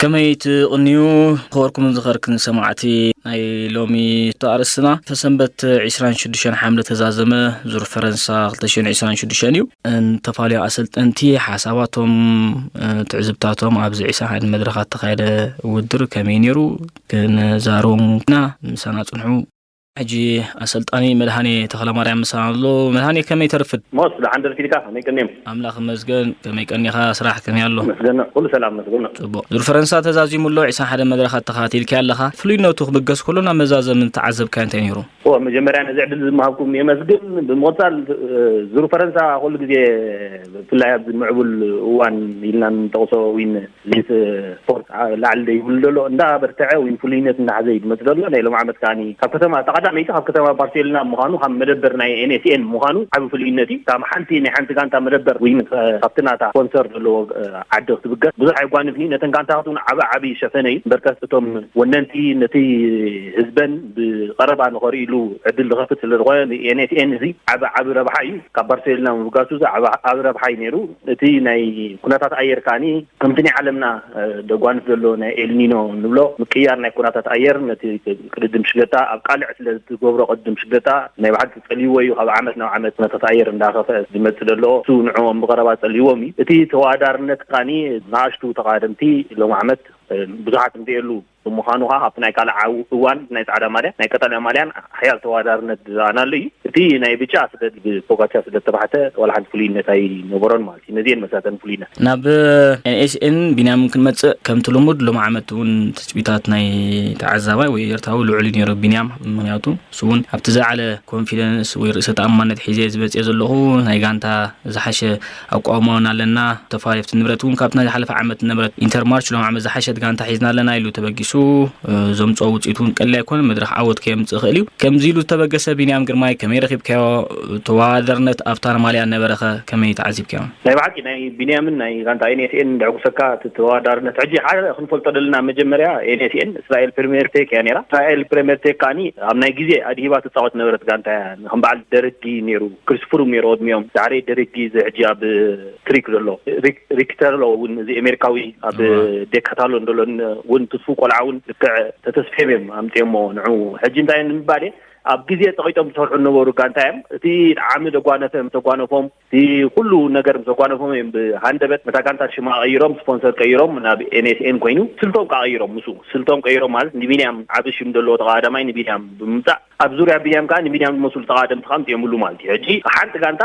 ከመይ ትቕንዩ? ክበርኩም ዝኸርክን ሰማዕቲ ናይ ሎሚ ኣርእስትና፣ ሰንበት ዕስራን ሽዱሽተን ሓምለ ተዛዘመ ዙር ፈረንሳ ክልተ ሽሕን ዕስራን ሽዱሽተን እዩ። እንተፋልዮ ኣሰልጠንቲ ሓሳባቶም፣ እ፣ ትዕዝብታቶም ኣብዚ ዕስራን ሓደን መድረኻት ተኻየደ ውድድር ከመይ ነይሩ ክንዛረቦም ኢና። ምሳና ጽንሑ። ሕጂ ኣሰልጣኒ መድሃኔ ተኽለማርያም ምሳና ኣሎ። መድሃኔ፣ ከመይ ተርፍድ? ሞስ፣ ደሓን ደርፊድካ? ከመይ ቀኒዮም? ኣምላኽ ይመስገን። ከመይ ቀኒኻ? ስራሕ ከመይ ኣሎ? መስገን፣ ኩሉ ሰላም፣ መስገን። ጽቡቕ። ዙር ፈረንሳ ተዛዚሙ ኣሎ፣ ዕስራን ሓደን መድረኻት ተኻቲልካ ኣለኻ። ፍሉይነቱ ክብገስ ከሎ ናብ መዛዘሚ ተዓዘብካዮ እንታይ ነይሩ? ኦ፣ መጀመርያ ነዚ ዕድል ዝመሃብኩም የመስግን። ብምቕጻል፣ እ፣ ዙር ፈረንሳ ኩሉ ግዜ፣ ብፍላይ ኣብዚ ምዕቡል እዋን ኢልና እንጠቕሶ ዊን ሌት ስፖርት ዓ-፣ ላዕሊ ደይብሉ ዘሎ እንዳ በርትዐ ዊን ፍሉይነት እንዳሓዘ እዩ ዝመጽእ ዘሎ። ናይ ሎም ዓመት ከዓኒ ካብ ከተማ፣ እታ ቀዳመይቲ ካብ ከተማ ባርሴሎና ምዃኑ፣ ካብ መደበር ናይ ኤን ኤስ ኤን ምዃኑ ዓቢ ፍሉይነት እዩ። ካብ ሓንቲ ናይ ሓንቲ ጋንታ መደበር ዊን ከ-፣ ካብቲ ናታ ስፖንሰር ዘለዎ፣ እ፣ ዓዲ ክትብገስ ብዙሕ ኣይጓንፍን እዩ። ነተን ጋንታታት እውን ዓቢ ዓቢ ሸፈነ እዩ። እምበርከስ እቶም ወነንቲ ነቲ ህዝበን ብቐረባ ንኸርእይሉ ዕድል ዝኸፍት ስለ ዝኾነ፣ ን ኤን ኤስ ኤን እዚ ዓቢ ዓቢ ረብሓ እዩ። ካብ ባርሴሎና ምብጋሱ እዚ ዓቢ ዓቢ ረብሓ እዩ ነይሩ። እቲ ናይ ኩነታት ኣየር ከዓኒ ከምቲ ናይ ዓለምና፣ እ፣ ደጓንፍ ዘሎ ናይ ኤልኒኖ ንብሎ ምቅያር ናይ ኩነታት ኣየር ነቲ ቅድድም ሽገታ ኣብ ቃልዕ ስለ ዝገብሮ ቅድድም ሽገታ ናይ ባዕሉ ጸልይዎ እዩ። ካብ ዓመት ናብ ዓመት ኩነታት ኣየር እንዳኸፍአ ዝመጽእ ዘሎ እሱ ንዕኦም ብቐረባ ጸልይዎም እዩ። እቲ ተወዳዳርነት ከዓኒ ንኣሽቱ ተቓደምቲ ሎም ዓመት፣ እ፣ ብዙሓት እንርእየሉ ብምዃኑ ኸዓ ኣብቲ ናይ ካልእ ዓው-፣ እዋን ናይ ጻዕዳ ማልያ ናይ ቀጠልያ ማልያን ሓያል ተወዳዳርነት ዝረኣናሉ እዩ። እቲ ናይ ብጫ ስለ ብፖጋቻ ስለ ዝተባሕተ ዋላ ሓንቲ ፍሉይነት ኣይነበሮን ማለት እዩ። ነዚኤን መሳተን ፍሉይነት። ናብ ኤን ኤስ ኤን ቢንያም ክንመጽእ፣ ከምቲ ልሙድ ሎም ዓመት እውን ትጽቢታት ናይ ተዓዛባይ ወይ ኤርትራዊ ልዑል እዩ ነይሩ ቢንያም። ምኽንያቱ እሱ እውን ኣብቲ ዝለዓለ ኮንፊደንስ ወይ ርእሰ ተኣማንነት ሒዘ ዝመጽእ ዘለኹ፣ ናይ ጋንታ ዝሓሸ ኣቋውማ እውን ኣለና። ተፋሪፍቲ ንብረት እውን ካብቲ ናይ ዝሓለፈ ዓመት ነበረት ኢንተርማርች ሎም ዓመት ዝሓሸት ጋንታ ሒዝና ኣለና ኢሉ ተበጊሱ፣ እ፣ ዘምጽኦ ውጽኢት እውን ቀሊል ኣይኮነን። መድረኽ ዓወት ከየምጽእ ይኽእል እዩ። ከምዚ ኢሉ ዝተበገሰ ቢንያም ግርማይ ከመይ ረኺብካዮ? ተወዳዳርነት ኣብታ ማልያ ነበረኸ ከመይ ተዓዚብካዮ? ናይ ብሓቂ ናይ ቢንያምን ናይ ጋንታ ኤን ኤስ ኤን ደዕጉሰካ እቲ ተወዳዳርነት። ሕጂ ሓደ ክንፈልጦ ደለና መጀመርያ ኤን ኤስ ኤን እስራኤል ፕሪምየር ቴክ እያ ነይራ። እስራኤል ፕሪምየር ቴክ ከዓኒ ኣብ ናይ ግዜ ኣድሂባ ትጻወት ነበረት ጋንታ እያ። ከም በዓል ደረጊ ነይሩ፣ ክሪስ ፍሩም ነይሩ ቅድሚኦም። ዳሕሪ ደረጊ እዚ ሕጂ ኣብ ትሪክ ዘሎ ሪክ-፣ ሪክተርሎ እውን እዚ ኣሜሪካዊ ኣብ እዋ። ዴካታሎን ዘሎ እውን ትስፉ ቆልዓ እውን ልክዕ ተተስፌም እዮም ኣምፅኦሞ ንዑ። ሕጂ እንታይ ንምባል እየ፣ ኣብ ግዜ ጠቂጦም ዝሰርሑ ዝነበሩ ጋንታ እዮም። እቲ ዓሚ ደጓነፈ ምስ ተጓነፎም፣ እቲ ኩሉ ነገር ምስ ተጓነፎም እዮም ብሃንደበት ነታ ጋንታ ሽማ ቀይሮም፣ ስፖንሰር ቀይሮም፣ ናብ ኤን ኤስ ኤን ኮይኑ ስልቶም ከዓ ቀይሮም። ምስ ስልቶም ቀይሮም ማለት ንቢንያም ዓቢ ሽም ዘለዎ ተቐዳዳማይ ንቢንያም ብምምጻእ፣ ኣብ ዙርያ ቢንያም ከዓ ንቢንያም ዝመስሉ ተቐዳደምቲ ከዓ ኣምጺኦምሉ ማለት እዩ። ሕጂ ሓንቲ ጋንታ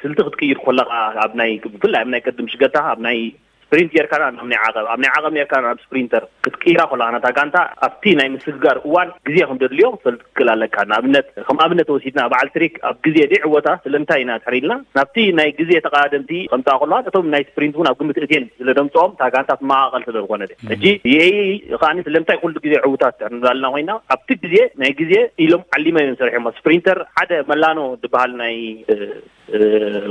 ስልቲ ክትቅይር ከለኻ፣ ኣብ ናይ፣ ብፍላይ ኣብ ናይ ቅድም ሽገታ፣ ኣብ ናይ ስፕሪንት ጌርካ ናብ ናይ ዓቐብ፣ ኣብ ናይ ዓቐብ ጌርካ ናብ ስፕሪንተር ክትቅይራ ከለኻ፣ ነታ ጋንታ ኣብቲ ናይ ምስግጋር እዋን ግዜ ከም ዘድልዮ ክትፈልጥ ክትክእል ኣለካ። ንኣብነት፣ ከም ኣብነት ወሲድና፣ በዓል ትሪክ ኣብ ግዜ ደይዕወታ ስለምንታይ ኢና ድሕር ኢልና፣ ናብቲ ናይ ግዜ ተቐዳደምቲ ከምፅኣ ከለዋ፣ ነቶም ናይ ስፕሪንት እውን ኣብ ግምት እትየን ስለ ደምፅኦም፣ እታ ጋንታ ትመቓቐል ስለ ዝኾነት። ሕጂ የይ ከዓኒ ስለምንታይ ኩሉ ግዜ ዕውታት ንብላልና ኮይና፣ ኣብቲ ግዜ ናይ ግዜ ኢሎም ዓሊመ እዮም ሰሪሖም። ስፕሪንተር ሓደ መላኖ ዝበሃል ናይ፣ እ፣ እ፣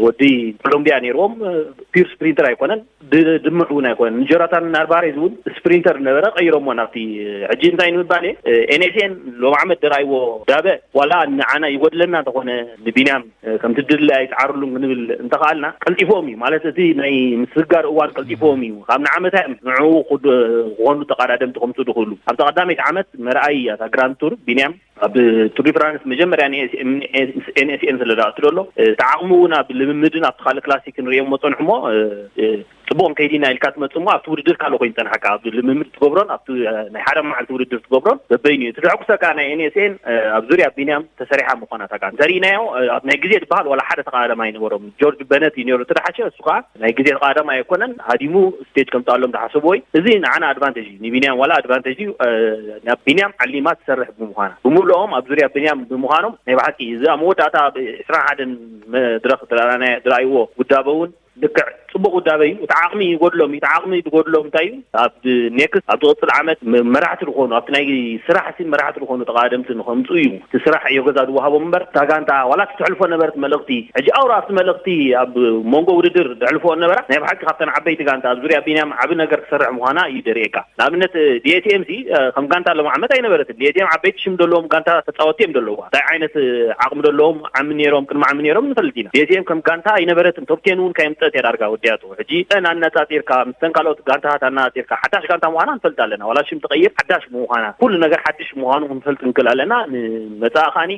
ወዲ ኮሎምቢያ ነይርዎም። እ፣ ፒር ስፕሪንተር ኣይኮነን፣ ድ-፣ ድምዕ እውን ኣይኮነን። ንጆናታን ናርቫሬዝ እውን ስፕሪንተር ነበረ፣ ቀይሮሞ ናብቲ። እ፣ ሕጂ እንታይ ንምባል እየ፣ እ፣ ኤን ኤስ ኤን ሎም ዓመት ደራይዎ ዳበ ዋላ ንዓና ይጎድለና እንተኾነ ንቢንያም፣ እ፣ ከምቲ ድለ ኣይትዓርሉን ክንብል እንተኸኣልና፣ ቀልጢፎም እዩ ማለት፣ እቲ ናይ ምስግጋር እዋን ቀልጢፎም እዩ። ካብ ንዓመታ እዮም ንዕኡ ክድ-፣ ክኾኑ ተቐዳደምቲ ከምፅኡ ዝኽእሉ። ኣብዛ ቀዳመይቲ ዓመት መርኣይ እያ እታ ግራንድ ቱር። ቢንያም ኣብ ቱር ዲ ፍራንስ መጀመርያ ን ኤስ-፣ ን ኤስ-፣ ኤን ኤስ ኤን ስለ ዝኣቱ ዘሎ፣ እቲ ዓቕሚ እውን ኣብ ልምምድን ኣብቲ ካልእ ክላሲክ ንርእዮሞ ጸንሑ እሞ፣ እ፣ እ፣ ጽቡቕ ከይዲ ኢና ኢልካ ትመጽእ እሞ፣ ኣብቲ ውድድር ካልእ ኮይኑ ጸንሓካ፣ ኣብ ልምምድ ትገብሮን ኣብቲ፣ እ፣ ናይ ሓደ መዓልቲ ውድድር ትገብሮን በበይኑ እዩ። እቲ ዘሐጉሰካ ናይ ኤን ኤስ ኤን፣ እ፣ ኣብ ዙርያ ቢንያም ተሰሪሓ ምዃና እታ ጋንታ እንተሪእናዮ፣ እ፣ ኣብ ናይ ግዜ ዝበሃል ዋላ ሓደ ተቐዳዳማይ ኣይነበሮም። ጆርጅ በነት እዩ ነይሩ እቲ ዝሓሸ፣ እሱ ከኣ ናይ ግዜ ተቐዳዳማይ ኣይኮነን፣ ሃዲሙ ስቴጅ ከምጽኣሎም ዝሓሰብዎ እዩ። እዚ ንዓና ኣድቫንቴጅ እዩ፣ ንቢንያም ዋላ ኣድቫንቴጅ እዩ። እ፣ ናብ ቢንያም ዓሊማ ትሰርሕ ብምዃና፣ ብምልኦም ኣብ ዙርያ ቢንያም ብምዃኖም፣ ናይ ብሓቂ እዚ ኣብ መወዳእታ ኣብ ዕስራን ሓደን መድረኽ ዝረኣናዮ፣ ዝረኣይዎ ውዳበ እውን ልክዕ ጽቡቕ ውዳበ እዩ። እቲ ዓቕሚ ይጎድሎም እዩ። እቲ ዓቕሚ ዝጎድሎም እንታይ እዩ? ኣብ ኔክስት፣ ኣብ ዝቕጽል ዓመት መ-፣ መራሕቲ ዝኾኑ፣ ኣብቲ ናይ ስራሕ ሲ መራሕቲ ዝኾኑ ተቐዳደምቲ ንኸምጽኡ እዩ። እቲ ስራሕ ዕዮ ገዛ ዝወሃቦም እምበር፣ እታ ጋንታ ዋላ እቲ ትሕልፎ ነበረት መልእኽቲ፣ ሕጂ ኣውራ ኣብቲ መልእኽቲ ኣብ መንጎ ውድድር ዘሕልፎ ነበራ፣ ናይ ብሓቂ ካብተን ዓበይቲ ጋንታ ኣብ ዙርያ ቢንያም ዓቢ ነገር ትሰርሕ ምዃና እዩ ደርእየካ። ንኣብነት፣ ዲ ኤስ ኤም ሲ፣ እ፣ ከም ጋንታ ሎም ዓመት ኣይነበረትን። ዲ ኤስ ኤም ዓበይቲ ሽም ዘለዎም ጋንታ ተጻወትቲ እዮም ዘለዋ። እንታይ ዓይነት፣ እ፣ ዓቕሚ ዘለዎም ዓሚ ነይሮም፣ ቅድሚ ዓሚ ነይሮም ንፈልጥ ኢና። ዲ ኤስ ኤም ከም ጋንታ ኣይነበረትን። ቶፕ ቴን እውን ካዮም እያ ዳርጋ ወዲኣቶ። ሕጂ እተን ኣነጻጺርካ፣ ምስተን ካልኦት ጋንታታት ኣነጻጺርካ፣ ሓዳሽ ጋንታ ምዃና ንፈልጥ ኣለና። ዋላ ሽም ትቐይር፣ ሓዳሽ ምዃና፣ ኩሉ ነገር ሓድሽ ምዃኑ ክንፈልጥ ንክእል ኣለና። ንመጻኢ ከኣኒ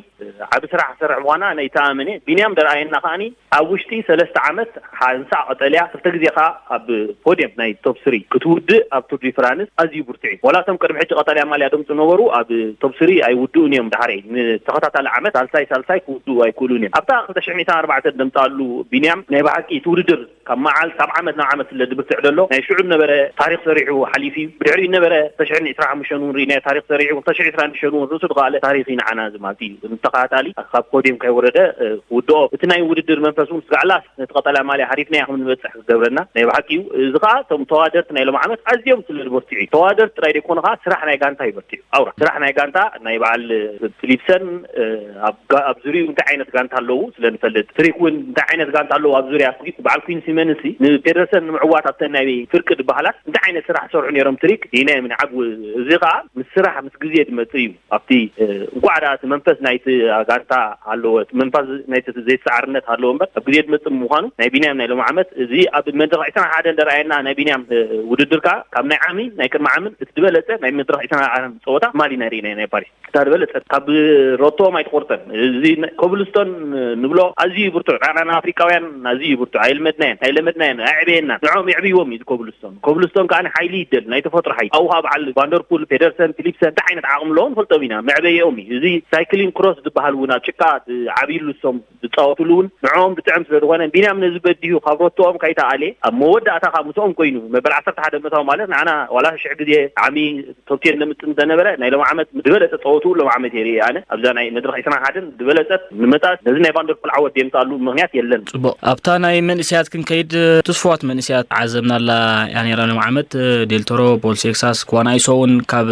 ዓቢ ስራሕ ክሰርሕ ምዃና ናይ ተኣመነ። ቢንያም ደርኣየና ከኣኒ ኣብ ውሽጢ ሰለስተ ዓመት ሓንሳእ ቀጠልያ፣ ክልተ ግዜ ከኣ ኣብ ፖድየም ናይ ቶፕ ስሪ ክትውድእ ኣብ ቱር ዲ ፍራንስ ኣዝዩ ብርቱዕ እዩ። ዋላ እቶም ቅድሚ ሕጂ ቀጠልያ ማልያ ደምጹ ነበሩ፣ ኣብ ቶፕ ስሪ ኣይውድኡን እዮም። ድሓረይ ንተኸታታሊ ዓመት ሳልሳይ ሳልሳይ ክውድኡ ኣይክእሉን እዮም። ኣብታ ክልተ ሽሕን ዕስራን ኣርባዕተን ደምጻሉ ቢንያም ናይ ብሓቂ እቲ ውድድር ካብ መዓል ካብ ዓመት ናብ ዓመት ስለ ዝብርትዕ ዘሎ ናይ ሽዑ ነበረ ታሪኽ ሰሪሑ ሓሊፉ እዩ። ብድሕሪኡ ነበረ ክልተ ሽሕን ዕስራን ሓሙሽተን እውን ርኢናዮ ታሪኽ ሰሪሑ፣ ክልተ ሽሕን ዕስራን ሽዱሽተን እውን ርእሱ ዝኸኣለ ታሪኽ እዩ ንዓና እዚ ማለት እዩ። ንተኸታታሊ ካብ ፖድየም ከይወረደ፣ እ፣ ክውድኦ እቲ ናይ ውድድር መንፈስ እውን ስጋዕላስ ነቲ ቀጠልያ ማልያ ሓሪፍናዮ ከም ንበጽሕ ክገብረና ናይ ብሓቂ እዩ። እዚ ከኣ እቶም ተዋደርቲ ናይ ሎሚ ዓመት ኣዝዮም ስለ ዝበርትዑ እዩ። ተዋደርቲ ጥራይ ዘይኮኑ ከኣ ስራሕ ናይ ጋንታ ይበርትዑ። ኣውራ ስራሕ ናይ ጋንታ ናይ በዓል ፊሊፕሰን፣ እ፣ ኣብ ጋ-፣ ኣብ ዙርያኡ እንታይ ዓይነት ጋንታ ኣለዉ ስለ ንፈልጥ፣ ትሪክ እውን እንታይ ዓይነት ጋንታ ኣለዉ ኣብ ዙርያ ኩ-፣ በዓል ኩን ሲመንሲ ንፔደርሰን ንምዕዋት ኣብተን ናይ ፍርቂ ዝበሃላ እንታይ ዓይነት ስራሕ ዝሰርሑ ነይሮም ትሪክ ዲናይ ምንዓብ። እዚ ከኣ ምስ ስራሕ ምስ ግዜ ዝመጽእ እዩ። ኣብቲ፣ እ፣ እንቋዕ ደኣ እቲ መንፈስ ናይቲ ጋንታ ኣለዎ፣ እቲ መንፈስ ናይቲ ዘይተሰዓርነት ኣለዎ እምበር ኣብ ግዜ ዝመጽእ ምዃኑ ናይ ቢንያም ናይ ሎሚ ዓመት እዚ ኣብ መድረኽ ዕስራን ሓደን ደረኣየና ናይ ቢንያም፣ እ፣ ውድድር ከኣ ካብ ናይ ዓሚ ናይ ቅድሚ ዓምን እቲ ዝበለጸ ናይ መድረኽ ዕስራን ሓደን ጸወታ ማሊ ናይ ርኢና ናይ ፓሪስ። እታ ዝበለጸት ካብ ሮቶም ኣይትቆርጸን። እዚ ነ-፣ ኮብልስቶን ንብሎ ኣዝዩ ብርቱዕ፣ ንዓና ንኣፍሪቃውያን ኣዝዩ ብርቱዕ፣ ኣይልመድናዮን፣ ኣይለመድናዮን፣ ኣዕበየና። ንዕኦም የዕብይዎም እዩ እዚ ኮብልስቶን። ኮብልስቶን ከኣ ሓይሊ ይደል፣ ናይ ተፈጥሮ ሓይሊ። ኣብኡ ከኣ በዓል ቫንደርፑል፣ ፔደርሰን፣ ፊሊፕሰን፣ እንታይ ዓይነት ዓቕሚ ኣለዎም ንፈልጦም ኢና፣ መዕበይኦም እዩ። እዚ ሳይክሊን ክሮስ ዝበሃል እውን ኣብ ጭቃ ዓብይሉ እሶም ዝጻወትሉ እውን ንዕኦም ዝጥዕም ስለ ዝኾነ፣ ቢንያም ነዚ በዲሁ ካብ ሮቶኦም ከይተኣልየ ኣብ መወዳእታ ካብ ምስኦም ኮይኑ መበል ዓሰርተ ሓደ ምእታው ማለት ንዓና ዋላ ሽሕ ግዜ ዓሚ ቶፕ ቴን ነምጽእ እንተነበረ፣ ናይ ሎሚ ዓመት ዝበለጸ ጸወትኡ ሎሚ ዓመት የርኢ። ኣነ ኣብዛ ናይ መድረኽ ዕስራን ሓደን ዝበለጸት ንመጻት ነዚ ናይ ቫንደርፑል ዓወት የምጻሉ ምኽንያት የለን። ጽቡቕ። ኣብታ ናይ መንእሰያት ክንከይድ፣ ትስፉዋት መንእሰያት ዓዘብናላ እያ ነይራ ሎም ዓመት። ዴልቶሮ፣ ፖል ሴክሳስ፣ ክዋን ኣይሶ እውን ካብ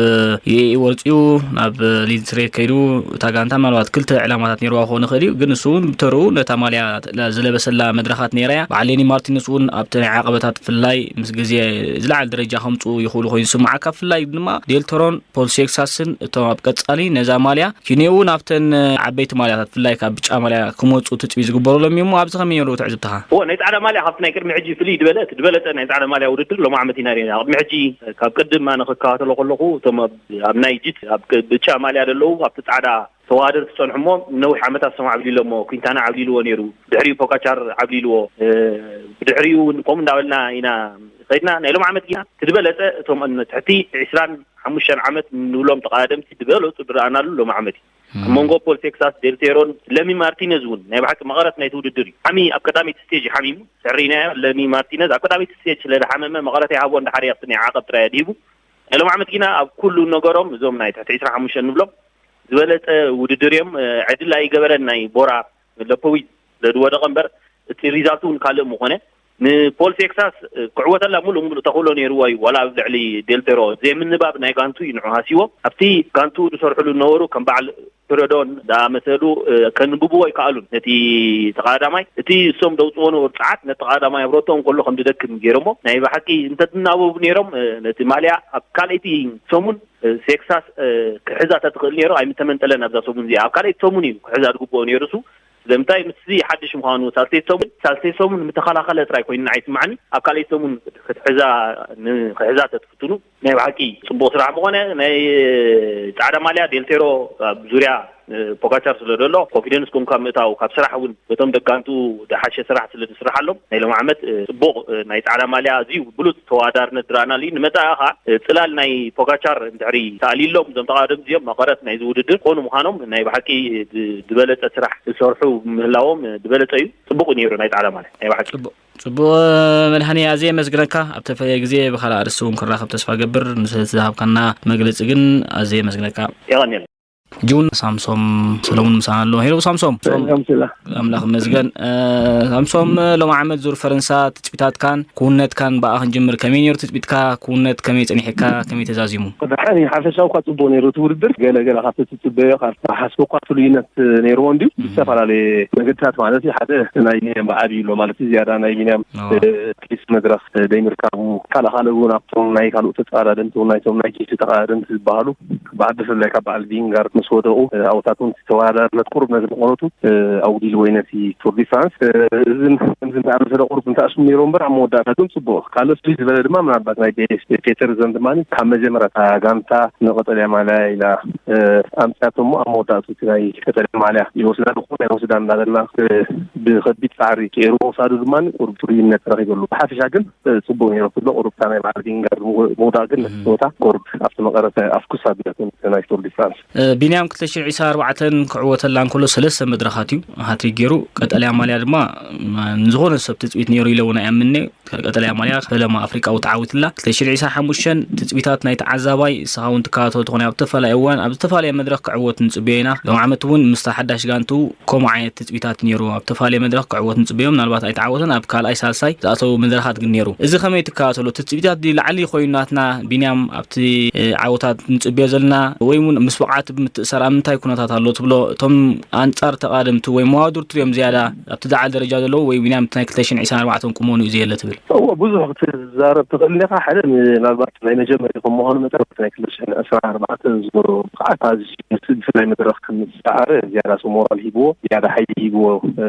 ዩኤኢ ወፂኡ ናብ ሊድስ ሬድ ከይዱ፣ እታ ጋንታ ምናልባት ክልተ ዕላማታት ነይርዋ ክኸውን ይኽእል እዩ፣ ግን እሱ እውን ብተርኡ ነታ ማልያ ዝለበሰላ መድረኻት ነይራ እያ። በዓል ሌኒ ማርቲነስ እውን ኣብቲ ናይ ዓቐበታት ፍላይ ምስ ግዜ ዝለዓለ ደረጃ ከምፅኡ ይኽእሉ ኮይኑ ይስምዓካ። ብፍላይ ድማ ዴልቶሮን ፖል ሴክሳስን እቶም ኣብ ቀጻሊ ነዛ ማልያ ኪንዮኡ ናብተን ዓበይቲ ማልያታት፣ ብፍላይ ካብ ብጫ ማልያ ክመጹ ትጽቢት ዝግበረሎም እዩ። እሞ ኣብዚ ከመይ ነይሩ ትዕዝብትኻ? እዎ፣ ናይ ጻዕዳ ማልያ ካብቲ ናይ ቅድሚ ሕጂ ፍልይ ዝበለ፣ እቲ ዝበለጸ ናይ ጻዕዳ ማልያ ውድድር ሎሚ ዓመት ኢና ርኢና። ቅድሚ ሕጂ ካብ ቅድም ኣነ ክከታተሎ ከለኹ እቶም ኣብ፣ ኣብ ናይ ጅት ኣብ ቅ-፣ ብጫ ማልያ ዘለዉ ኣብቲ ጻዕዳ ተወዳደርቲ ዝጸንሑ እሞ ነዊሕ ዓመታት እሶም ዓብሊሎሞ፣ ኩንታና ዓብሊልዎ ነይሩ፣ ድሕሪኡ ፖጋቻር ዓብሊልዎ፣ እ፣ ብድሕሪኡ እውን ከምኡ እንዳበልና ኢና ከይድና። ናይ ሎም ዓመት ግና እቲ ዝበለጸ እቶም ትሕቲ ዕስራን ሓሙሽተን ዓመት ንብሎም ተቐዳደምቲ ዝበለጹ ዝረኣናሉ ሎም ዓመት እዩ። ኣብ መንጎ ፖል ቴክሳስ፣ ዴልቴሮን ለሚ ማርቲነዝ እውን ናይ ብሓቂ መቐረት ናይቲ ውድድር እዩ። ሓሚ ኣብ ቀዳመይቲ ስቴጅ ሓሚሙ፣ ስዕሪናዮ። ለሚ ማርቲነዝ ኣብ ቀዳመይቲ ስቴጅ ስለ ዝሓመመ መቐረት ኣይሃቦ፣ እንዳሓረ ኣብቲ ናይ ዓቐብ ጥራይ ኣድሂቡ። ናይ ሎም ዓመት ግና ኣብ ኩሉ ነገሮም እዞም ናይ ትሕቲ ዕስራን ሓሙሽተን ንብሎም ዝበለጸ ውድድር እዮም። እ፣ ዕድል ኣይገበረን ናይ ቦራ ለፖዊት ስለ ዝወደቐ እምበር እቲ ሪዛልት እውን ካልእ ምኾነ። ንፖል ቴክሳስ፣ እ፣ ክዕወተላ ሙሉእ ሙሉእ ተኽእሎ ነይርዎ እዩ። ዋላ ኣብ ልዕሊ ዴልቴሮ ዘይምንባብ ናይ ጋንቱ እዩ ንዑ ሃሲዎ። ኣብቲ ጋንቱ ዝሰርሕሉ ዝነበሩ ከም በዓል ፕረዶን ዝኣመሰሉ፣ እ፣ ከንብብዎ ኣይከኣሉን። ነቲ ተቐዳዳማይ፣ እቲ እሶም ደውፅዎ ነበሩ ጸዓት፣ ነቲ ተቐዳዳማይ ኣብ ሮቶ እንከሎ ከም ዝደክም ገይሮሞ። ናይ ብሓቂ እንተትናበቡ ነይሮም፣ እ፣ ነቲ ማልያ ኣብ ካልኣይቲ ሰሙን፣ እ፣ ቴክሳስ፣ እ፣ ክሕዛ ተትኽእል ነይሩ ኣይምተመንጠለን። ኣብዛ ሰሙን እዚኣ፣ ኣብ ካልኣይቲ ሰሙን እዩ ክሕዛ ዝግብኦ ነይሩ እሱ። ስለምንታይ? ምስዚ ሓድሽ ምዃኑ፣ ሳልሰይቲ ሰሙን፣ ሳልሰይቲ ሰሙን ምተኸላኸለ ጥራይ ኮይኑ ንዓይ ይስምዓኒ። ኣብ ካልኣይቲ ሰሙን ክትሕዛ፣ ን-፣ ክሕዛ ተትፍትኑ ናይ ብሓቂ ጽቡቕ ስራሕ ምኾነ። ናይ ጻዕዳ ማልያ ዴልቴሮ ኣብ ዙርያ፣ እ፣ ፖጋቻር ስለ ዘሎ ኮንፊደንስ ኮንካ ምእታው፣ ካብ ስራሕ እውን በቶም ደጋንቱ ዝሓሸ ስራሕ ስለ ዝስርሓሎም ናይ ሎም ዓመት፣ እ፣ ጽቡቕ፣ እ፣ ናይ ጻዕዳ ማልያ ኣዝዩ ብሉጽ ተወዳዳርነት ዝረኣናሉ እዩ። ንመጻኢ ኸኣ፣ እ፣ ጽላል ናይ ፖጋቻር እንድሕሪ ተኣልዩሎም እዞም ተቐዳደምቲ እዚኦም መቐረት ናይዚ ውድድር ኮኑ ምዃኖም ናይ ብሓቂ ዝ-፣ ዝበለጸ ስራሕ ዝሰርሑ ምህላዎም፣ እ፣ ዝበለጸ እዩ። ጽቡቕ እዩ ነይሩ ናይ ጻዕዳ ማልያ ናይ ብሓቂ። ጽቡቕ፣ ጽቡቕ፣ መድሃኒ፣ ኣዝየ የመስግነካ። ኣብ ተፈለየ ግዜ ብኻልእ ኣርእስቲ እውን ክራኸብ ተስፋ ገብር። ንስለ ዝሃብካና መግለጺ ግን ኣዝየ የመስግነካ። የቐንየለይ። ጁን ሳምሶም ሰለሙን ምሳና ኣሎ። ሄሎ ሳምሶም። ሰላም፣ ሰላም። ኣምላኽ ይመስገን። እ፣ ሳምሶም፣ ሎሚ ዓመት ዙር ፈረንሳ ትጽቢታትካን ክውነትካን ብኣ ክንጅምር። ከመይ ነይሩ ትጽቢትካ? ክውነት ከመይ ጸኒሕካ? ከመይ ተዛዚሙ? ብሓፈሻ እኳ ጽቡቕ ነይሩ እቲ ውድድር። ገለ ገለ ካብቲ ትጽበዮ፣ ካብቲ ሓስቦ እኳ ፍሉይነት ነይርዎ እንድዩ። ብዝተፈላለየ መገድታት ማለት እዩ። ሓደ ናይ ቢንያም ብዓብዩ ኣሎ ማለት እዩ። ዝያዳ ናይ ቢንያም፣ ኣዎ። እ፣ ፕሊስ መድረኽ ዘይምርካቡ፣ ካልእ ካልእ እውን ኣብቶም ናይ ካልኦት ተጻዳደምቲ እውን ናይቶም ናይ ቺፍስ ተጻዳደምቲ ዝበሃሉ ብዓቢ ብፍላይ ካብ በዓል ሊንጋርድ ምስ ዝወደቑ፣ እ፣ ዓወታት እውን ተወዳዳርነት ቁሩብ ነዚ መቐረቱ፣ እ፣ ኣጉዲልዎ እዩ ነቲ ቱር ዲ ፍራንስ። እ፣ እዚ ከምዚ እንዳኣመሰለ ቁሩብ እንተኣስሙ ነይሮም እምበር፣ ኣብ መወዳእታ ግን ጽቡቕ። ካልእ ፍልይ ዝበለ ድማ ምናልባት ናይ ቤ-፣ ፔተርሰን ድማ ካብ መጀመርያ እታ ጋንታ ንቀጠልያ ማልያ ኢላ፣ እ፣ ኣምጽኣቶ እሞ፣ ኣብ መወዳእቱ እቲ ናይ ቀጠልያ ማልያ ይወስዳ ድኹም ኣይወስዳ እንዳበልና፣ እ፣ ብኸቢድ ጻዕሪ ገይሩ ምውሳዱ ድማ ቁሩብ ፍሉይነት ረኺበሉ። ብሓፈሻ ግን፣ እ፣ ጽቡቕ ነይሩ ክብሎ ቁሩብ እታ ናይ በዓል ቪንጋርድ ምው-፣ ምውዳቕ ግን ነቲ ጸወታ ቁሩብ ኣብቲ መቐረተ ኣፍኩስ ኣቢላቶ ናይ ቱር ዲ ፍራንስ። እ፣ ቢንያም ክልተ ሽሕን ዕስራን ኣርባዕተን ክዕወተላ እንከሎ ሰለስተ መድረኻት እዩ ሃትሪክ ገይሩ። ቀጠልያ ማልያ ድማ፣ ም፣ ንዝኾነ ሰብ ትጽቢት ነይሩ ኢለ እውን ኣይኣምን'የ። ቀጠልያ ማልያ ፈለማ ኣፍሪቃዊት ዓወት ኣላ። ክልተ ሽሕን ዕስራን ሓሙሽተን ትጽቢታት ናይ ተዓዛባይ፣ ንስኻ እውን ትከታተሎ ትኾን፣ ኣብ ዝተፈላለየ እዋን ኣብ ዝተፈላለየ መድረኽ ክዕወት ንጽበዮ ኢና። ሎም ዓመት እውን ምስታ ሓዳሽ ጋንቱ ከምኡ ዓይነት ትጽቢታት ነይሩ። ኣብ ዝተፈላለየ መድረኽ ክዕወት ንጽበዮ፣ ምናልባት ኣይተዓወተን፣ ኣብ ካልኣይ ሳልሳይ ዝኣተው መድረኻት ግን ነይሩ። እዚ ከመይ ትከታተሎ? ትጽቢታት ድዩ ላዕሊ ኮይኑ ናትና ቢንያም ኣብቲ፣ እ፣ ዓወታት ንጽበዮ ዘለና፣ ወይ እውን ምስ ብቕዓት ብምትእሳር ኣብ ምንታይ ኩነታት ኣሎ ትብሎ? እቶም ኣንጻር ተቓደምቲ ወይ መዋድርቱ እዮም ዝያዳ ኣብቲ ዝዓል ደረጃ ዘለዉ፣ ወይ ቢንያም እቲ ናይ ክልተ ሽሕን ዕስራን ኣርባዕተን ቁመኑ እዩ ዘየለ ትብል? እዎ፣ ብዙሕ ክትዛረብ ትኽእል እንዲኻ። ሓደ ምናልባት ናይ መጀመርያ ከም ምዃኑ መጠን፣ ኣብቲ ናይ ክልተ ሽሕን ዕስራን ኣርባዕተን ዝነበሮ ብቕዓት ኣዝዩ፣ ብፍላይ መድረኽ ከም ዝሰዓረ ዝያዳ ሰብ ሞራል ሂብዎ፣ ዝያዳ ሓይሊ ሂብዎ፣ እ፣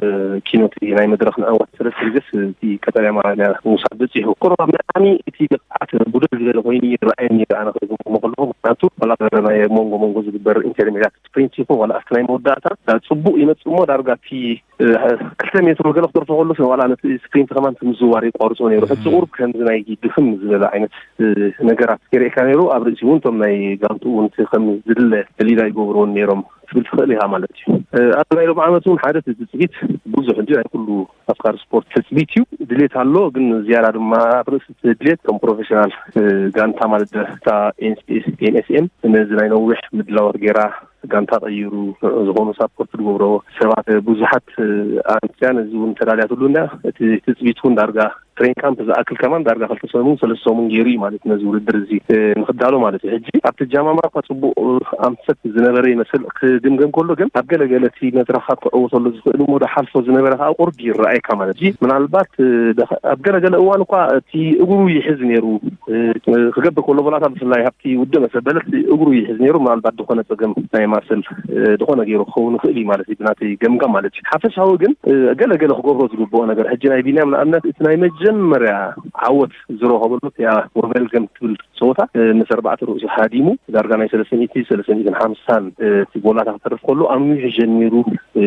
ኪኖ እቲ ናይ መድረኽ ንዕወት ሰለስተ ግዜስ እቲ ቀጠልያ ማልያ ምውሳድ በጺሑ። ቁሩብ ኣብ መድሓኒ እቲ ብቕዓት ጉደል ዝበለ ኮይኑ ይረኣየኒ ነይሩ፣ ኣነ ክግምግሞ ከለኹ። ምኽንያቱ ዋላ ኣብ መንጎ መንጎ ዝግበር ኢንተርሜድያት ስፕሪንት ይኹን ዋላ ኣብቲ ናይ መወዳእታ ጽቡቕ ይመጽእ እሞ ዳርጋ እቲ እ፣ ክልተ ሜትሮ ገለ ክተርፎ ከሎ ዋላ ነቲ ስፕሪንት ከማን እቲ ምዝዋር የቋርጾ ነይሩ። ሕጂ ቁሩብ ከምዚ ናይ ድኽም ዝበለ ዓይነት፣ እ፣ ነገራት የርእየካ ነይሩ። ኣብ ርእሲ እውን እቶም ናይ ጋንቱ እውን እቲ ከም ዝድለ ደሊላ ይገብርዎን ነይሮም ትብል ትኽእል ኢኻ ማለት እዩ። እ፣ ኣብ ናይ ሎም ዓመት እውን ሓደ እቲ ትጽቢት ብዙሕ እንዲ ናይ ኩሉ ኣፍቃሪ ስፖርት ትጽቢት እዩ። ድሌት ኣሎ፣ ግን ዝያዳ ድማ ኣብ ርእሲ እቲ ድሌት ከም ፕሮፌሽናል፣ እ፣ ጋንታ ማለት እታ ኤን ኤስ ኤም ነዚ ናይ ነዊሕ ምድላዋት ገይራ ጋንታ ቀይሩ፣ ንዑ ዝኾኑ ሳፖርት ዝገብሮ ሰባት ብዙሓት፣ እ፣ ኣንስያን እዚ እውን ተዳልያትሉ እንዳ እቲ ትጽቢት እውን ዳርጋ ትሬን ካምፕ ዝኣክል ከማን ዳርጋ ክልተ ሰሙን ሰለስተ ሰሙን ገይሩ እዩ ማለት ነዚ ውድድር እዚ፣ እ፣ ንኽዳሎ ማለት እዩ። ሕጂ ኣብቲ ኣጀማምራ እኳ ጽቡቕ፣ እ፣ ኣንፈት ዝነበረ ይመስል ክግምገም ከሎ፣ ግን ኣብ ገለገለ እቲ መድረኻት ክዕወተሉ ዝኽእል እሞ ዶ ሓልፎ ዝነበረ ከኣ ቁሩብ ይረኣየካ ማለት እዩ። ምናልባት፣ እ፣ ደኸ-፣ ኣብ ገለገለ እዋን እኳ እቲ እግሩ ይሕዝ ነይሩ፣ እ፣ ክገብር ከሎ ቦላታ ብፍላይ ኣብቲ ውድእ መሰበለት እግሩ ይሕዝ ነይሩ። ምናልባት ዝኾነ ጸገም ናይ ማስል፣ እ፣ ዝኾነ ገይሩ ክኸውን ይኽእል እዩ ማለት እዩ፣ ብናተይ ገምጋም ማለት እዩ። ሓፈሻዊ ግን፣ እ፣ ገለ ገለ ክገብሮ ዝግብኦ ነገር፣ ሕጂ ናይ ቢንያም ንኣብነት እቲ ናይ መጀመርያ ዓወት ዝረኸበሉ እቲኣ ወቨልገም ትብል ጸወታ፣ እ፣ ምስ ኣርባዕተ ርእሱ ሃዲሙ ዳርጋ ናይ ሰለስተ ሚእቲ፣ ሰለስተ ሚእትን ሓምሳን፣ እ፣ እቲ ጎላታ ክተርፍ ከሎ ኣንዊሑ ጀሚሩ፣ እ፣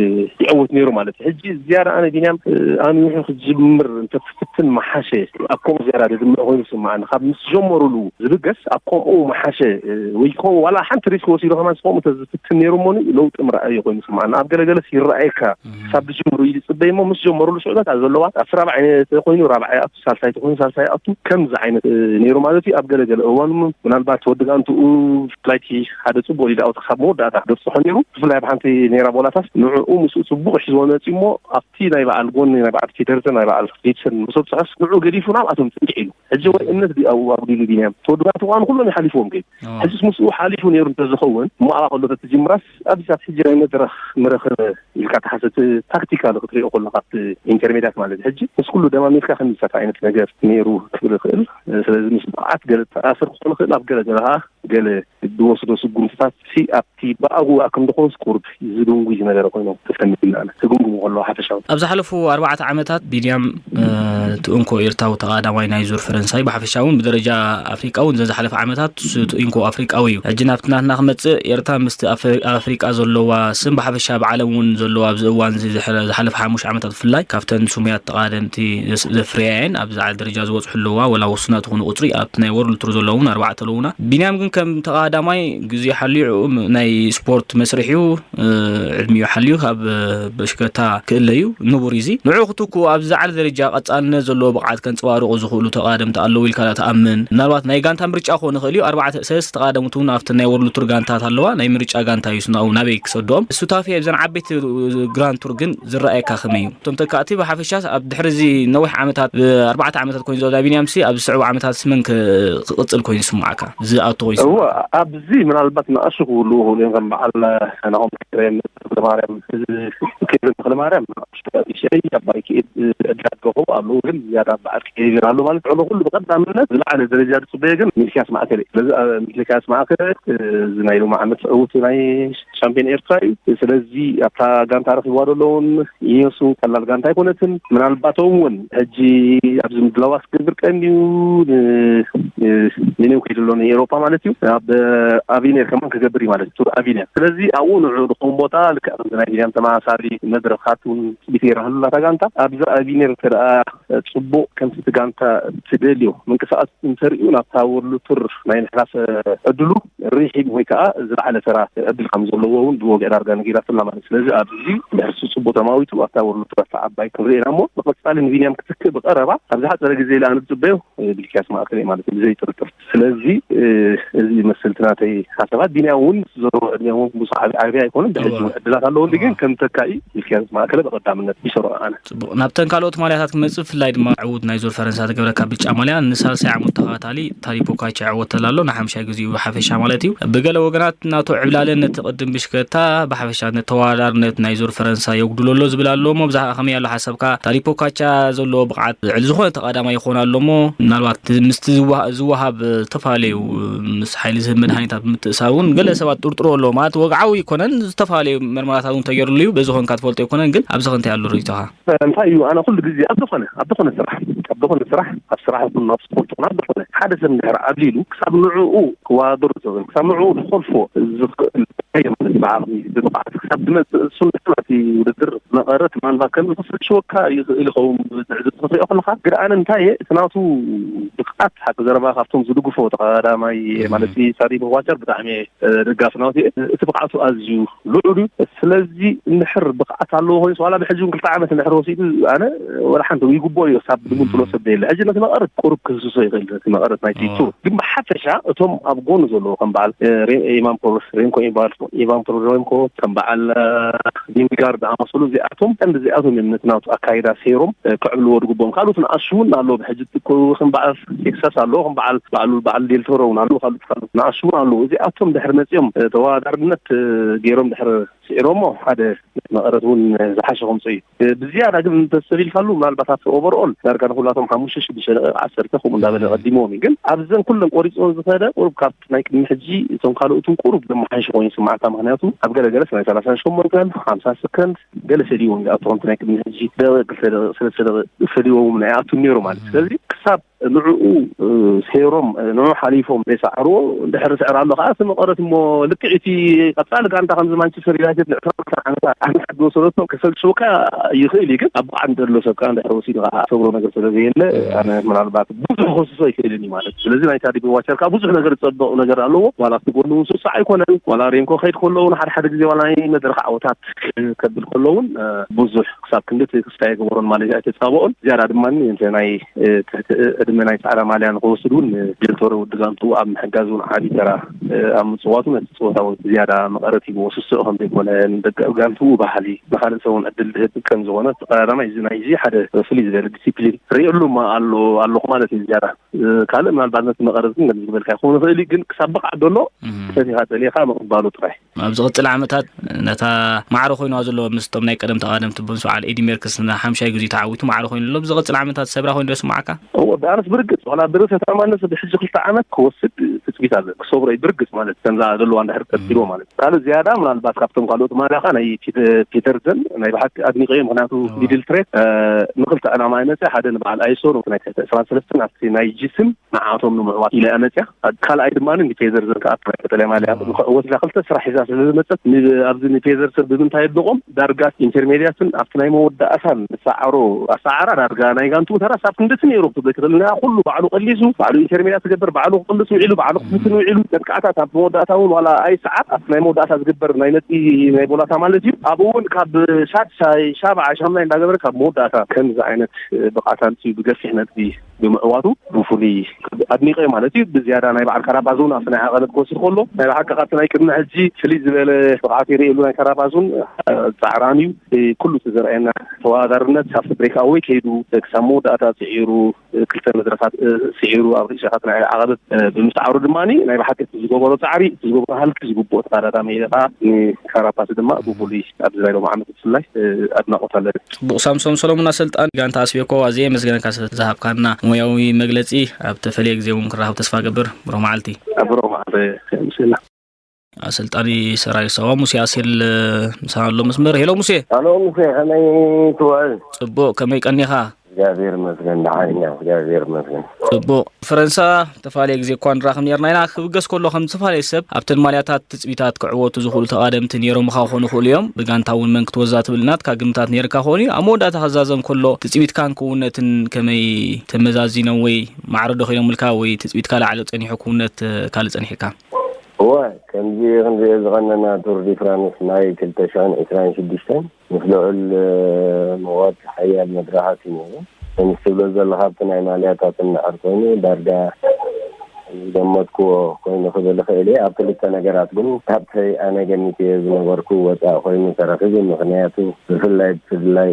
ይዕወት ነይሩ ማለት እዩ። ሕጂ ዝያዳ ኣነ ቢንያም፣ እ፣ ኣንዊሑ ክጅምር እንተትፍትን መሓሸ፣ ኣብ ከምኡ ዝያዳ ድድምዕ ኮይኑ ዝስምዓኒ። ካብ ምስ ጀመሩሉ ዝብገስ ኣብ ከምኡ መሓሸ፣ እ፣ ወይ ከምኡ ዋላ ሓንቲ ሪስክ ወሲዱ ከማን ከምኡ እንተዝፍትን ነይሩ እሞኒ ለውጢ ምርኣዮ ኮይኑ ዝስምዓኒ። ኣብ ገለገለስ ይረኣየካ። ክሳብ ዝጅምሩ እዩ ዝጽበይ እሞ ምስ ጀመሩሉ ሽዑ በቃ ዘለዋ ኣስር ራብዓይ ኮይኑ ራብዓይ ኣቱ፣ ሳልሳይ ተኾይኑ ሳልሳይ ኣቱ ከምዚ ዓይነት፣ እ፣ ነይሩ ማለት እዩ። ኣብ ገለገለ እዋን ምናልባት ወዲ ጋንትኡ ብፍላይ እቲ ሓደ ጽቡቕ ሊድ ኣውት ካብ መወዳእታ ደብጽሖ ነይሩ። ብፍላይ ኣብ ሓንቲ ነይራ ቦላታስ ንዕኡ ምስኡ ጽቡቕ ሒዝዎ መጺኡ እሞ ኣብቲ ናይ በዓል ጎኒ ናይ በዓል ፔደርሰን ናይ በዓል ሪትሰን ምስ ኣብጽሖስ ንዕኡ ገዲፉ ናብኣቶም ጽንሕ ኢሉ። ሕጂ ወይ እምነት ድዩ ኣብኡ ኣጉዲሉ ቢንያም? ተወዲ ጋንትኡ ከኣ ንኹሎም ይሓሊፍዎም ከይዱ። ሕጂስ ምስኡ ሓሊፉ ነይሩ እንተዝኸውን እሞ ኣብኣ ከሎ ተትጅምራስ ኣብዚታት ሕጂ ናይ መድረኽ መረኽበ ኢልካ ትሓስብ፣ እቲ ታክቲካሊ ክትሪኦ ከሎ ካብቲ ኢንተርሜድያት ማለት እዩ። ሕጂ ምስ ኩሉ ደማሚርካ ከምዚታት ዓይነት ነገር ነይሩ ክብል ይኽእል። ስለዚ ምስ ብቕዓት ገለ ተኣስር ክኾን ይኽእል፣ ኣብ ገለ ገለ ከኣ ገለ ዝወስዶ ስጉምትታት ሲ ኣብቲ ብኣግኡ ኣክም ዝኾንስ ቁሩብ ዝድንጉይ ዝነበረ ኮይኖም ተሰሚዑና። ክግምግሙ ከለዉ ሓፈሻዊ ኣብ ዝሓለፉ ኣርባዕተ ዓመታት ቢንያም፣ እ፣ እቲ እንኮ ኤርትራዊ ተቐዳማይ ናይ ዙር ፈረንሳይ ብሓፈሻ እውን ብደረጃ ኣፍሪቃ እውን ዘዝሓለፈ ዓመታት እቲ እንኮ ኣፍሪቃዊ እዩ። ሕጂ ናብቲ ናትና ክመጽእ ኤርትራ ምስቲ ኣፍ-፣ ኣፍሪቃ ዘለዋ ስም ብሓፈሻ ብዓለም እውን ዘለዋ ኣብዚ እዋን እዚ ዝሐ-፣ ዝሓለፈ ሓሙሽተ ዓመታት ብፍላይ ካብተን ስሙያት ተቐዳደምቲ ዘስ-፣ ዘፍርያ እየን። ኣብ ዝዓል ደረጃ ዝበጽሑ ኣለዋ፣ ወላ ውሱናት ዝኾኑ ቁጽሪ ኣብቲ ናይ ወርልድ ቱር ዘለዉ እውን ኣርባዕተ ኣለዉና። ቢንያም ግን ከም ተቐዳማይ ግዜ ሓልዩ ናይ ስፖርት መስርሕ እዩ። እ፣ ዕድሚኡ ሓልዩ ካብ፣ እ፣ ብሽክለታ ክእለ እዩ፣ ንቡር እዩ እዚ። ንዑ ክትኩ ኣብ ዝዓል ደረጃ ቀጻልነት ዘለዎ ብቕዓት ከንጸባርቑ ዝኽእሉ ተቐዳደምቲ ኣለዉ ኢልካ ዶ ትኣምን? ምናልባት ናይ ጋንታ ምርጫ ክኾን ይኽእል እዩ። ኣርባዕተ፣ ሰለስተ ተቐዳደምቲ እውን ኣብተን ናይ ወርልድ ቱር ጋንታት ኣለዋ። ናይ ምርጫ ጋንታ እዩ፣ ናብኡ ናበይ ክሰድኦም? ሱታፌ ኣብዘን ዓበይቲ ግራንድ ቱር ግን ዝረኣየካ ከመይ እዩ? እቶም ተካእቲ ብሓፈሻ ኣብ ድሕሪ እዚ ነዊሕ ዓመታት፣ ብ-፣ ኣርባዕተ ዓመታት ኮይኑ ዘሎ ቢንያም ሲ ኣብ ዝስዕቡ ዓመታት ስመን ክ-፣ ክቕጽል ኮይኑ ይስምዓካ? ዝኣቱ ኮይኑ እዎ፣ ይስምዓካ? ኣብ እዚ ምናልባት ንኣሽቱ ክህልዉ ይኽእሉ እዮም። ከም በዓል ናሆም ክረም ተኽለማርያም፣ እዚ ኬቨን ተኽለማርያም ንኣሽቱ ኣባይ ክኢድ ዕድላት ረኸቡ ኣለዉ፣ ግን ዝያዳ በዓል ክኢድ ኣሎ ማለት ንዕኡ ኩሉ ብቐዳምነት ዝለዓለ ደረጃ ዝፅበዮ ግን ሚልክያስ ማእከል እዩ። ስለዚ ኣብ ሚልክያስ ማእከል፣ እዚ ናይ ሎሚ ዓመት ዕውት ናይ ሻምፒዮን ኤርትራ እዩ። ስለዚ ኣብታ ጋንታ ረኺብዋ ዘሎ እውን ኢዮሱ ቀላል ጋንታ ኣይኮነትን። ምናልባቶም እውን ሕጂ ኣብዚ ምድላዋት ክገብር ቀንዩ ን-፣ ን-፣ ንኔው ከይዱ ኣሎ ንኤውሮፓ ማለት እዩ። ኣብ ኣቪኔር ከማን ክገብር እዩ ማለት እዩ። ቱር ኣቪኔር። ስለዚ ኣብኡ ንዑ ድኸውን ቦታ ልክዕ ከምዚ ናይ ቢንያም ተመሳሳሊ መድረኻት እውን ትጽቢት ገይራ ህሉላ እታ ጋንታ። ኣብዚ ኣቪኔር እንተ ደኣ ጽቡቕ ከምቲ እቲ ጋንታ ትደልዮ ምንቅስቓስ እንተርእዩ ናብታ ወርልድ ቱር ናይ ምሕላፍ ዕድሉ ርሒብ ወይ ከዓ ዝለዓለ ተራ ዕድል ከም ዘለዎ እውን ብወግዒ ዳርጋ ነጊራትና ማለት። ስለዚ ኣብዚ ድሕርሱ ጽቡቕ ተማዊቱ ኣብታ ወርልድ ቱር ኣብታ ዓባይ ክንርኢ ኢና እሞ ብቐጻሊ ንቢንያም ክትክእ ብቐረባ ኣብ ዝሓጸረ ግዜ ኢለ ኣነ ዝጽበዮ ሚልክያስ ማእከል እዩ ማለት እዩ ብዘይ ጥርጥር። ስለዚ እዚ ይመስል እቲ ናተይ ሓሳባት። ቢንያም እውን ዘሎ ዕድሚኦም እውን ብዙሕ ዓቢ ዓቢ ኣይኮነን። ብሕጂ እውን ዕድላት ኣለዎ። እንዲ ግን ከም ተካኢ ሚልክያስ ማእከለ ብቐዳምነት ይሰርዖ ኣነ። ጽቡቕ። ናብተን ካልኦት ማልያታት ክመጽእ፣ ብፍላይ ድማ ዕዉት ናይ ዙር ፈረንሳ ዝገብረካ ብጫ ማልያ ንሳልሳይ ዓመት ተኸታታሊ ታዲፖ ካቻ ይዕወተላ ኣሎ፣ ንሓምሻይ ግዜኡ ብሓፈሻ ማለት እዩ። ብገለ ወገናት ናቶ ዕብላልን ነቲ ቅድም ብሽክለታ ብሓፈሻ ተወዳዳርነት ናይ ዙር ፈረንሳ የጉድሎ ኣሎ ዝብል ኣሎ። እሞ ብዛዕባ ከመይ ኣሎ ሓሳብካ? ታዲፖ ካቻ ዘለዎ ብቕዓት ልዕሊ ዝኾነ ተቐዳማይ ይኾን ኣሎ እሞ ምናልባት ምስቲ ዝወሃ-፣ ዝወሃብ ዝተፈላለዩ ምስ ሓይሊ ዝህብ መድሃኒታት ብምትእሳር እውን ገለ ሰባት ጥርጥሮ ኣለዎ። ማለት ወግዓዊ ኣይኮነን፣ ዝተፈላለዩ መርመራታት እውን ተገይሩሉ እዩ። በዚ ኮንካ ትፈልጦ ኣይኮነን፣ ግን ኣብዚ ከ እንታይ ኣሎ ርእይቶኻ? እንታይ እዩ፣ ኣነ ኩሉ ግዜ ኣብ ዝኾነ፣ ኣብ ዝኾነ ስራሕ፣ ኣብ ዝኾነ ስራሕ፣ ኣብ ስራሕ ይኹን ኣብ ስፖርት ይኹን ኣብ ዝኾነ ሓደ ሰብ እንድሕር ዓብሊሉ ክሳብ ንዕኡ ክወዳደሮ ዝኽእል፣ ክሳብ ንዕኡ ክኾልፎ ዝኽእል፣ ማለት ብዓቕሚ፣ ብብቕዓት ክሳብ ዝመጽእ እሱ ናቲ ውድድር መቐረት ምናልባት ከም ዝኽፍል ሽወካ ይኽእል ይኸውን ብትዕዝብቲ ክትሪኦ ከለኻ። ግን ኣነ እንታይ እየ፣ እቲ ናቱ ብቕዓት ሓቂ ዘረባ ካብቶም ዝድግፎ ተቐዳማይ ማለት ሳሪ ፖጋቻር ብጣዕሚ ደጋፊ ናቱ እየ። እቲ ብቕዓቱ ኣዝዩ ልዑል እዩ። ስለዚ እንድሕር ብቕዓት ኣለዎ ኮይኑስ ዋላ ብሕጂ እውን ክልተ ዓመት እንድሕር ወሲዱ ኣነ ወላ ሓንቲ ይግብኦ እዩ ክሳብ ዝምንጥሎ ሰብ የለ። ሕጂ ነቲ መቐረት ቁሩብ ክህስሶ ይኽእል ነቲ መቐረት ናይቲ ቱር። ግን ብሓፈሻ እቶም ኣብ ጎኑ ዘለዉ ከም በዓል ሬ-፣ ኢማን ፖ-፣ ሬምኮ ኢቫን-፣ ኢቫን ፖ-፣ ሬምኮ ከም በዓል ቪንጋርድ ዝኣመሰሉ እዚኣቶም ቀንዲ እዚኣቶም እዮም ነቲ ናቱ ኣካይዳ ሰይሮም ክዕብልዎ ዝግብኦም። ካልኦት ንኣሽቱ እውን ኣለዉ ብሕጂ እኮ ከም በዓል ቴክሳስ ኣለዎ፣ ከም በዓል በዓሉ በዓል ዴልቶሮ እውን ኣለዉ፣ ካልኦት ካልኦት ንኣሽቱ እውን ኣለዉ። እዚኣቶም ድሕሪ መጺኦም ተወዳዳርነት ገይሮም ድሕሪ ስዒሮሞ ሓደ መቐረት እውን ዝሓሸ ከምፅኡ እዩ። ብዝያዳ ግን እንተሰቢልካሉ ምናልባት ኣብቲ ኦቨርኦል ዳርጋ ንኩላቶም ሓሙሽተ ሽዱሽተ ደቂቕ ዓሰርተ ከምኡ እንዳበለ ቀዲሞም እዩ። ግን ኣብዘን ኩለን ቆሪፅኦ ዝኸደ ቁሩብ ካብ ናይ ቅድሚ ሕጂ እቶም ካልኦትን ቁሩብ ዘመሓይሽ ኮይኑ ይስማዓካ። ምክንያቱ ኣብ ገለገለስ ናይ ሰላሳ ሸሞንተን ሓምሳ ሰከንድ ገለ ሰዲዎም ዝኣተኹም ናይ ቅድሚ ሕጂ ደቂቕ ክልተ ደቂቕ ሰለስተ ደቂቕ ሰዲዎም ናይ ኣቱ ነይሩ ማለት። ስለዚ ክሳብ ንዕኡ ሰይሮም ንዑ ሓሊፎም ዘይሰዓርዎ እንድሕር ስዕር ኣሎ ከዓ እቲ መቐረት እሞ ልክዕ እቲ ቀፃሊ ጋንታ ከምዚ ማንቸስተር ዩናይትድ ንዕስራ ዓመታት ዓመት ሕጊ ወሰደቶ ከሰልችወካ ይኽእል እዩ። ግን ኣብ ብዓን ዘሎ ሰብ ከዓ እንድሕር ወሲዱ ከዓ ሰብሮ ነገር ስለ ዘየለ ኣነ ምናልባት ብዙሕ ክወስሶ ኣይክእልን እዩ ማለት። ስለዚ ናይ ታዲቢ ዋቸር ከዓ ብዙሕ ነገር ዝፀበቑ ነገር ኣለዎ። ዋላ ኣብቲ ጎኑ እውን ስሳዕ ኣይኮነን። ዋላ ሬንኮ ከይድ ከሎ እውን ሓደ ሓደ ግዜ ዋላ ናይ መድረክ ዓወታት ከብል ከሎ እውን ብዙሕ ክሳብ ክንዲ እቲ ክስታይ ኣይገበሮን ማለት ኣይተፃበኦን። ዝያዳ ድማ እንተ ናይ ትሕቲ ዕድመ ናይ ፃዕዳ ማልያ ንክወስድ እውን ጀልቶረ ውድጋንቱ ኣብ ምሕጋዝ እውን ዓብዪ ተራ ኣብ ምፅዋቱ ነቲ ፀወታ እውን ዝያዳ መቐረት ሂብዎ ስስዑ ከም ዘይኮነ ንደቂ ጋንቱ ባህሊ ንካልእ ሰብ እውን ዕድል ዝህብ ከም ዝኾነ ቀዳማይ እዚ ናይ እዚ ሓደ ፍልይ ዝበለ ዲሲፕሊን ርእየሉ ኣሎ ኣለኹ ማለት እዩ። ዝያዳ ካልእ ምናልባት ነቲ መቐረት ግን ከም ዝበልካ ክኸውን ይኽእል እዩ፣ ግን ክሳብ ብቕዓት ዘሎ ሰቲኻ ፀሊኻ ምቕባሉ ጥራይ። ኣብ ዝቕፅል ዓመታት ነታ ማዕረ ኮይንዋ ዘሎ ምስቶም ናይ ቀደም ተቓደምቲ ብምስዓል ኤዲ ሜርክስ ንሓምሻይ ግዜ ተዓዊቱ ማዕረ ኮይኑ ኣሎ። ብዝቕፅል ዓመታት ሰብራ ኮይኑ ዶ ይስምዓካ? እዎ፣ ብኣነስ ብርግፅ ዋላ ብርእሰ ተኣማንነት ብሕጂ ክልተ ዓመት ክወስድ ትፅቢት ኣሎ። ክሰብሮ እዩ ብርግፅ ማለት ከምዛ ዘለዋ እንድሕር ቀፂልዎ ማለት። ካልእ ዝያዳ ምናልባት ካብቶም ካልኦት ማልያኻ ናይ ፒተ-፣ ፒተርሰን ናይ ብሓቂ ኣድኒቀዮ። ምክንያቱ ሚድል ትሬት ንክልተ ዕላማ ይመፅእ፣ ሓደ ንበዓል ኣይሶ ነቲ ናይ ትሕቲ ዕስራን ሰለስተን ኣብቲ ናይ ጂስን ንዓቶም ንምዕዋት ኢላ እያ መፅያ። ካልኣይ ድማ ንፔዘርሰን ከዓ ናይ ቀጠልያ ማልያ ወሲዳ ክልተ ስራሕ ሒዛ ስለ ዝመፀት ን-፣ ኣብዚ ንፔዘርሰን ብምንታይ የድንቖም ዳርጋ ኢንተርሜድያትን ኣብቲ ናይ መወዳእታን ዝሰዓሮ ኣሰዓራ ዳርጋ ናይ ጋንቱ ተራ ሳብ ክንደቲ ነይሮም ትብሎ ይክእል። ንያ ኩሉ ባዕሉ ቀሊሱ፣ ባዕሉ ኢንተርሜድያት ዝገብር፣ ባዕሉ ክቅልስ ውዒሉ፣ ባዕሉ ክፍትን ውዒሉ፣ መጥቃዕታት ኣብ መወዳእታ እውን ዋላ ኣይሰዓር ኣብቲ ናይ መወዳእታ ዝግበር ናይ ነጥቢ ናይ ቦላታ ማለት እዩ። ኣብኡ እውን ካብ ሻድሻይ ሻብዓይ ሻምናይ እንዳገበረ ካብ መወዳእታ ከምዚ ዓይነት ብቕዓት ኣምፅኡ ብገፊሕ ነጥቢ ብምዕዋቱ ብፍሉይ ኣድኒቐ ማለት እዩ። ብዝያዳ ናይ በዓል ካራባዝ እውን ኣብቲ ናይ ዓቐበት ክወስድ ከሎ ናይ ብሓቂ ካብቲ ናይ ቅድሚ ሕጂ ፍልይ ዝበለ ብቕዓት ይርእየሉ ናይ ካራባዝ እውን ፃዕራን እዩ። ኩሉ እቲ ዘርኣየና ተወዳዳርነት ካብ ብሬክ ኣወይ ከይዱ ክሳብ መወዳእታ ፅዒሩ ክልተ መድረኻት ስዒሩ ኣብ ርእሰኻት ናይ ዓቐበት ብምስዓሩ ድማ ናይ ብሓቂ ዝገበሮ ፃዕሪ ዝገበሮ ሃልኪ ዝግብኦ ተቐዳዳሚ ኢኻ። ንካራፓስ ድማ ብፍሉይ ኣብዚ ናይ ሎም ዓመት ብፍላይ ኣድናቖት ኣለኒ። ጽቡቕ ሳምሶን ሰሎሙን ኣሰልጣኒ ጋንታ ኣስቤኮ ኣዝየ የመስግነካ ስለ ዝሃብካና ሙያዊ መግለጺ። ኣብ ተፈለየ ግዜ እውን ክራኸብ ተስፋ ገብር። ብሩኽ መዓልቲ። ኣብ ብሩኽ መዓልቲ። ምስላ ኣሰልጣኒ ሰራዊት ሳዋ ሙሴ ኣሴል ምሳና ኣሎ መስመር። ሄሎ ሙሴ። ኣሎ ሙሴ፣ ከመይ ትውዕል? ጽቡቕ፣ ከመይ ቀኒኻ? እግዚኣብሔር ይመስገን፣ ደሓን ኢና፣ እግዚኣብሔር ይመስገን። ጽቡቕ። ፈረንሳ ተፋለየ ግዜ እኳ ንራኸብ ነርና ኢና። ክብገስ ከሎ ከም ዝተፈላለየ ሰብ ኣብተን ማልያታት ትጽቢታት ክዕወቱ ዝኽእሉ ተቓደምቲ ነይሮምኻ ክኾኑ ይኽእሉ እዮም። ብጋንታ እውን መን ክትወዛ ትብል ናትካ ግምታት ነይርካ ክኾኑ እዩ። ኣብ መወዳእታ ክዛዘም ከሎ ትጽቢትካን ክውነትን ከመይ ተመዛዚኖም ወይ ማዕረ ዶ ኺኖምልካ ወይ ትጽቢትካ ላዕሊ ጸኒሑ ክውነት ካልእ ጸኒሕካ? እወ፣ ከምዚ ክንሪኦ ዝቐነና ቱር ዲ ፍራንስ ናይ ክልተ ሽሕን ዕስራን ሽዱሽተን ምስ ልዑል፣ እ፣ መወት ሓያል መድረኻት እዩ ነይሩ። ከምዚ ትብሎ ዘለኻ ኣብቲ ናይ ማልያታት እንድሕር ኮይኑ ዳርጋ ዝገመትክዎ ኮይኑ ክብል እኽእል እየ። ኣብ ክልተ ነገራት ግን ካብቲ ኣነ ገሚተዮ ዝነበርኩ ወፃእ ኮይኑ ተረኺቡ። ምኽንያቱ ብፍላይ ብፍላይ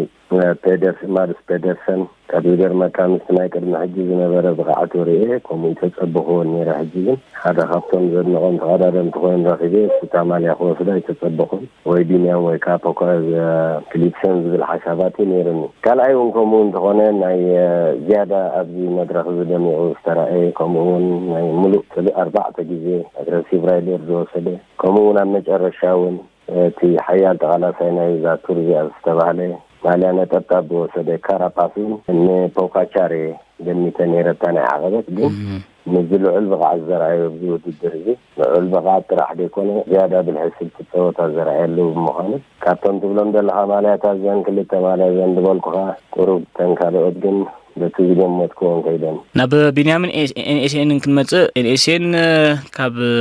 ፔደርስ-፣ ማድስ ፔደርሰን ካብ ዝገርመካ ምስቲ ናይ ቅድሚ ሕጂ ዝነበረ ብቕዓቱ ርኤ፣ ከምኡ ይተጸበኽዎ ነይረ። ሕጂ ግን ሓደ ካብቶም ዘድንቖም ተቐዳደምቲ ኮይኑ ረኺበ። እታ ማልያ ክወስዳ ኣይተጸበኹን። ወይ ቢንያም ወይ ከዓ ፖኳ ፊሊፕሰን ዝብል ሓሳባት እዩ ነይሩኒ። ካልኣይ እውን ከምኡ እንተኾነ ናይ፣ እ፣ ዝያዳ ኣብዚ መድረኽ እዚ ደሚቑ ዝተራእየ፣ ከምኡ እውን ናይ ሙሉእ ጽልኢ ኣርባዕተ ግዜ ኣግረሲቭ ራይደር ዝወሰደ፣ ከምኡ እውን ኣብ መጨረሻ እውን እቲ ሓያል ተቓላሳይ ናይ እዛ ቱር እዚኣ ዝተባህለ ማልያ ነጠብጣብ ዝወሰደ ካራፓስ እውን ንፖካቻሬ ገሚተ ነይረ እታ ናይ ዓቐበት፣ ግን እም። ምስዚ ልዑል ብቕዓት ዘርኣዮ ኣብዚ ውድድር እዚ ልዑል ብቕዓት ጥራሕ ዘይኮነ ዝያዳ ብልሒ ስልቲ ጸወታ ዘርኣየሉ ብምዃኑ ካብቶም ትብሎም ዘለኻ ማልያታት እዘን ክልተ ማልያ እዘን ዝበልኩኻ ቁሩብ እተን ካልኦት ግን በቲ ዝገመትክዎን ከይደን። ናብ ቢንያምን ኤ-፣ ኤንኤስኤንን ክንመጽእ፣ ኤንኤስኤን፣ እ፣ ካብ፣ እ፣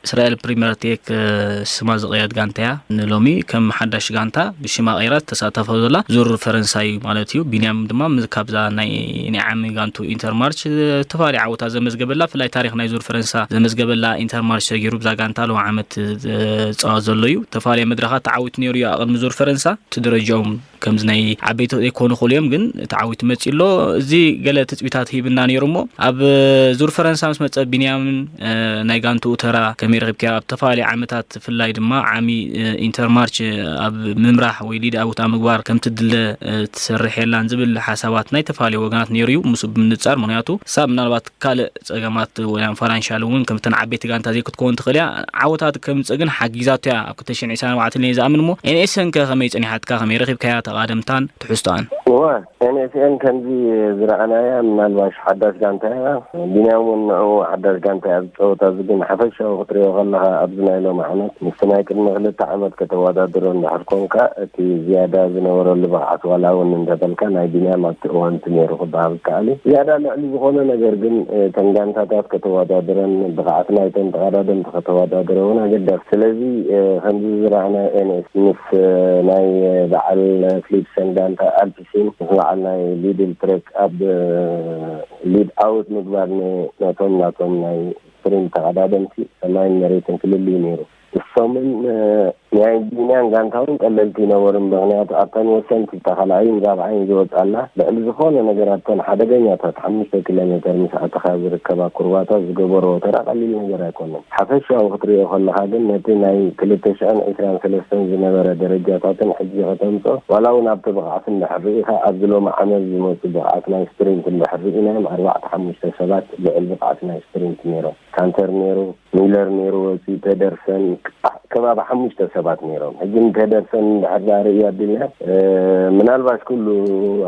እስራኤል ፕሪምየር ቴክ፣ እ፣ ስማ ዝቐየረት ጋንታ እያ። ንሎሚ ከም ሓዳሽ ጋንታ ብሽማ ቀይራ ተሳተፎ ዘላ ዙር ፈረንሳይ ማለት እዩ። ቢንያም ድማ ም-፣ ካብዛ ናይ፣ ናይ ዓሚ ጋንቱ ኢንተርማርች፣ እ፣ ተፈላለዩ ዓወታት ዘመዝገበላ፣ ብፍላይ ታሪኽ ናይ ዙር ፈረንሳ ዘመዝገበላ ኢንተርማርች ሰጊሩ ብዛ ጋንታ ሎ ዓመት፣ እ፣ ዝጻወት ዘሎ እዩ። ተፈላለየ መድረኻት ተዓዊቱ ነይሩ እዩ ኣብ ቅድሚ ዙር ፈረንሳ። እቲ ደረጃኦም ከምዚ ናይ ዓበይቲ ዘይኮኑ ክእሉ እዮም፣ ግን ተዓዊቱ መጺኡ ኣሎ። እዚ ገለ ትጽቢታት ሂብና ነይሩ እሞ፣ ኣብ ዙር ፈረንሳ ምስ መጸ ቢንያምን፣ እ፣ ናይ ጋንትኡ ተራ ከመይ ረኺብካዮ? ኣብ ተፈላለዩ ዓመታት፣ ብፍላይ ድማ ዓሚ፣ እ፣ ኢንተርማርች ኣብ ምምራሕ ወይ ሊድ ኣውት ኣብ ምግባር ከም ትድለ፣ እ፣ ትሰርሕ የላን ዝብል ሓሳባት ናይ ተፈላለዩ ወገናት ነይሩ እዩ። ምስኡ ብምንጻር፣ ምኽንያቱ ሳብ ምናልባት ካልእ ጸገማት ወይ ፋይናንሻል እውን ከምተን ዓበይቲ ጋንታ ዘይክትከውን ትኽእል እያ። ዓወታት ከምጽእ ግን ሓጊዛቶ እያ ኣብ ክልተ ሽሕን ዕስራን ኣርባዕተን እየ ዝኣምን እሞ፣ ኤንኤስኤን ከ ከመይ ጸኒሓትካ? ከመይ ረኺብካያ ተቓደምታን ትሕዝቶኣን? እወ፣ ኤንኤስኤን ከምዚ ዝረኣናያ ምናልባሽ ሓዳሽ ጋንታ እያ። ቢንያም እውን ንዕኡ ሓዳሽ ጋንታ እያ። ኣብዚ ጸወታ እዚ ግን ሓፈሻዊ ክትሪኦ ከለኻ ኣብዚ ናይ ሎሚ ዓመት ምስቲ ናይ ቅድሚ ክልተ ዓመት ከተወዳድሮ እንድሕር ኮንካ እቲ ዝያዳ ዝነበረሉ ብቕዓት ዋላ እውን እንተበልካ ናይ ቢንያም ኣብቲ እዋንቲ ነይሩ ክበሃል ይከኣል እዩ። ዝያዳ ልዕሊ ዝኾነ ነገር ግን፣ እ፣ እተን ጋንታታት ከተወዳድረን ብቕዓት ናይተን ተቐዳደምቲ ከተወዳድረ እውን ኣገዳሲ። ስለዚ፣ እ፣ ከምዚ ዝረኣና ኤንኤስ ምስ፣ እ፣ ናይ፣ እ፣ በዓል ፊሊፕሰን ጋንታ ኣልፕሲን ምስ በዓል ናይ ሊድል ትሬክ ኣብ፣ እ፣ ሊድ ኣውት ምግባር ን-፣ ነቶም ናቶም ናይ ስፕሪንት ተቐዳደምቲ ሰማይን መሬትን ፍልልይ ነይሩ። እሶምን፣ እ፣ ናይ ቢንያም ጋንታ እውን ቀለልቲ ይነበሩን፣ ምኽንያቱ ኣብተን ወሰንቲ ተኸላኣይን ራብዓይን ዝወጻና ልዕሊ ዝኾነ ነገር ኣብተን ሓደገኛታት ሓሙሽተ ኪሎ ሜተር ምስ ኣተኻ ዝርከባ ኩርባታት ዝገበርዎ ተራ ቀሊል ነገር ኣይኮነን። ሓፈሻዊ ክትሪኦ ከለኻ ግን ነቲ ናይ ክልተ ሽሕን ዕስራን ሰለስተን ዝነበረ ደረጃታትን ሕጂ ከተምጽኦ፣ ዋላ እውን ኣብቲ ብቕዓት እንድሕር ርኢኻ ኣብዚ ሎሚ ዓመት ዝመጹ ብቕዓት ናይ ስፕሪንት እንድሕር ርኢናዮም ኣርባዕተ ሓሙሽተ ሰባት ልዕል ብቕዓት ናይ ስፕሪንት ነይሮም። ካንተር ነይሩ፣ ሚለር ነይሩ ወፂኡ፣ ፔደርሰን፣ ከባቢ ሓሙሽተ ሰባት ነይሮም። ሕጂ ንፔደርሰን እንድሕር ደኣ ርእዩ ኣቢልና፣ እ፣ ምናልባሽ ኩሉ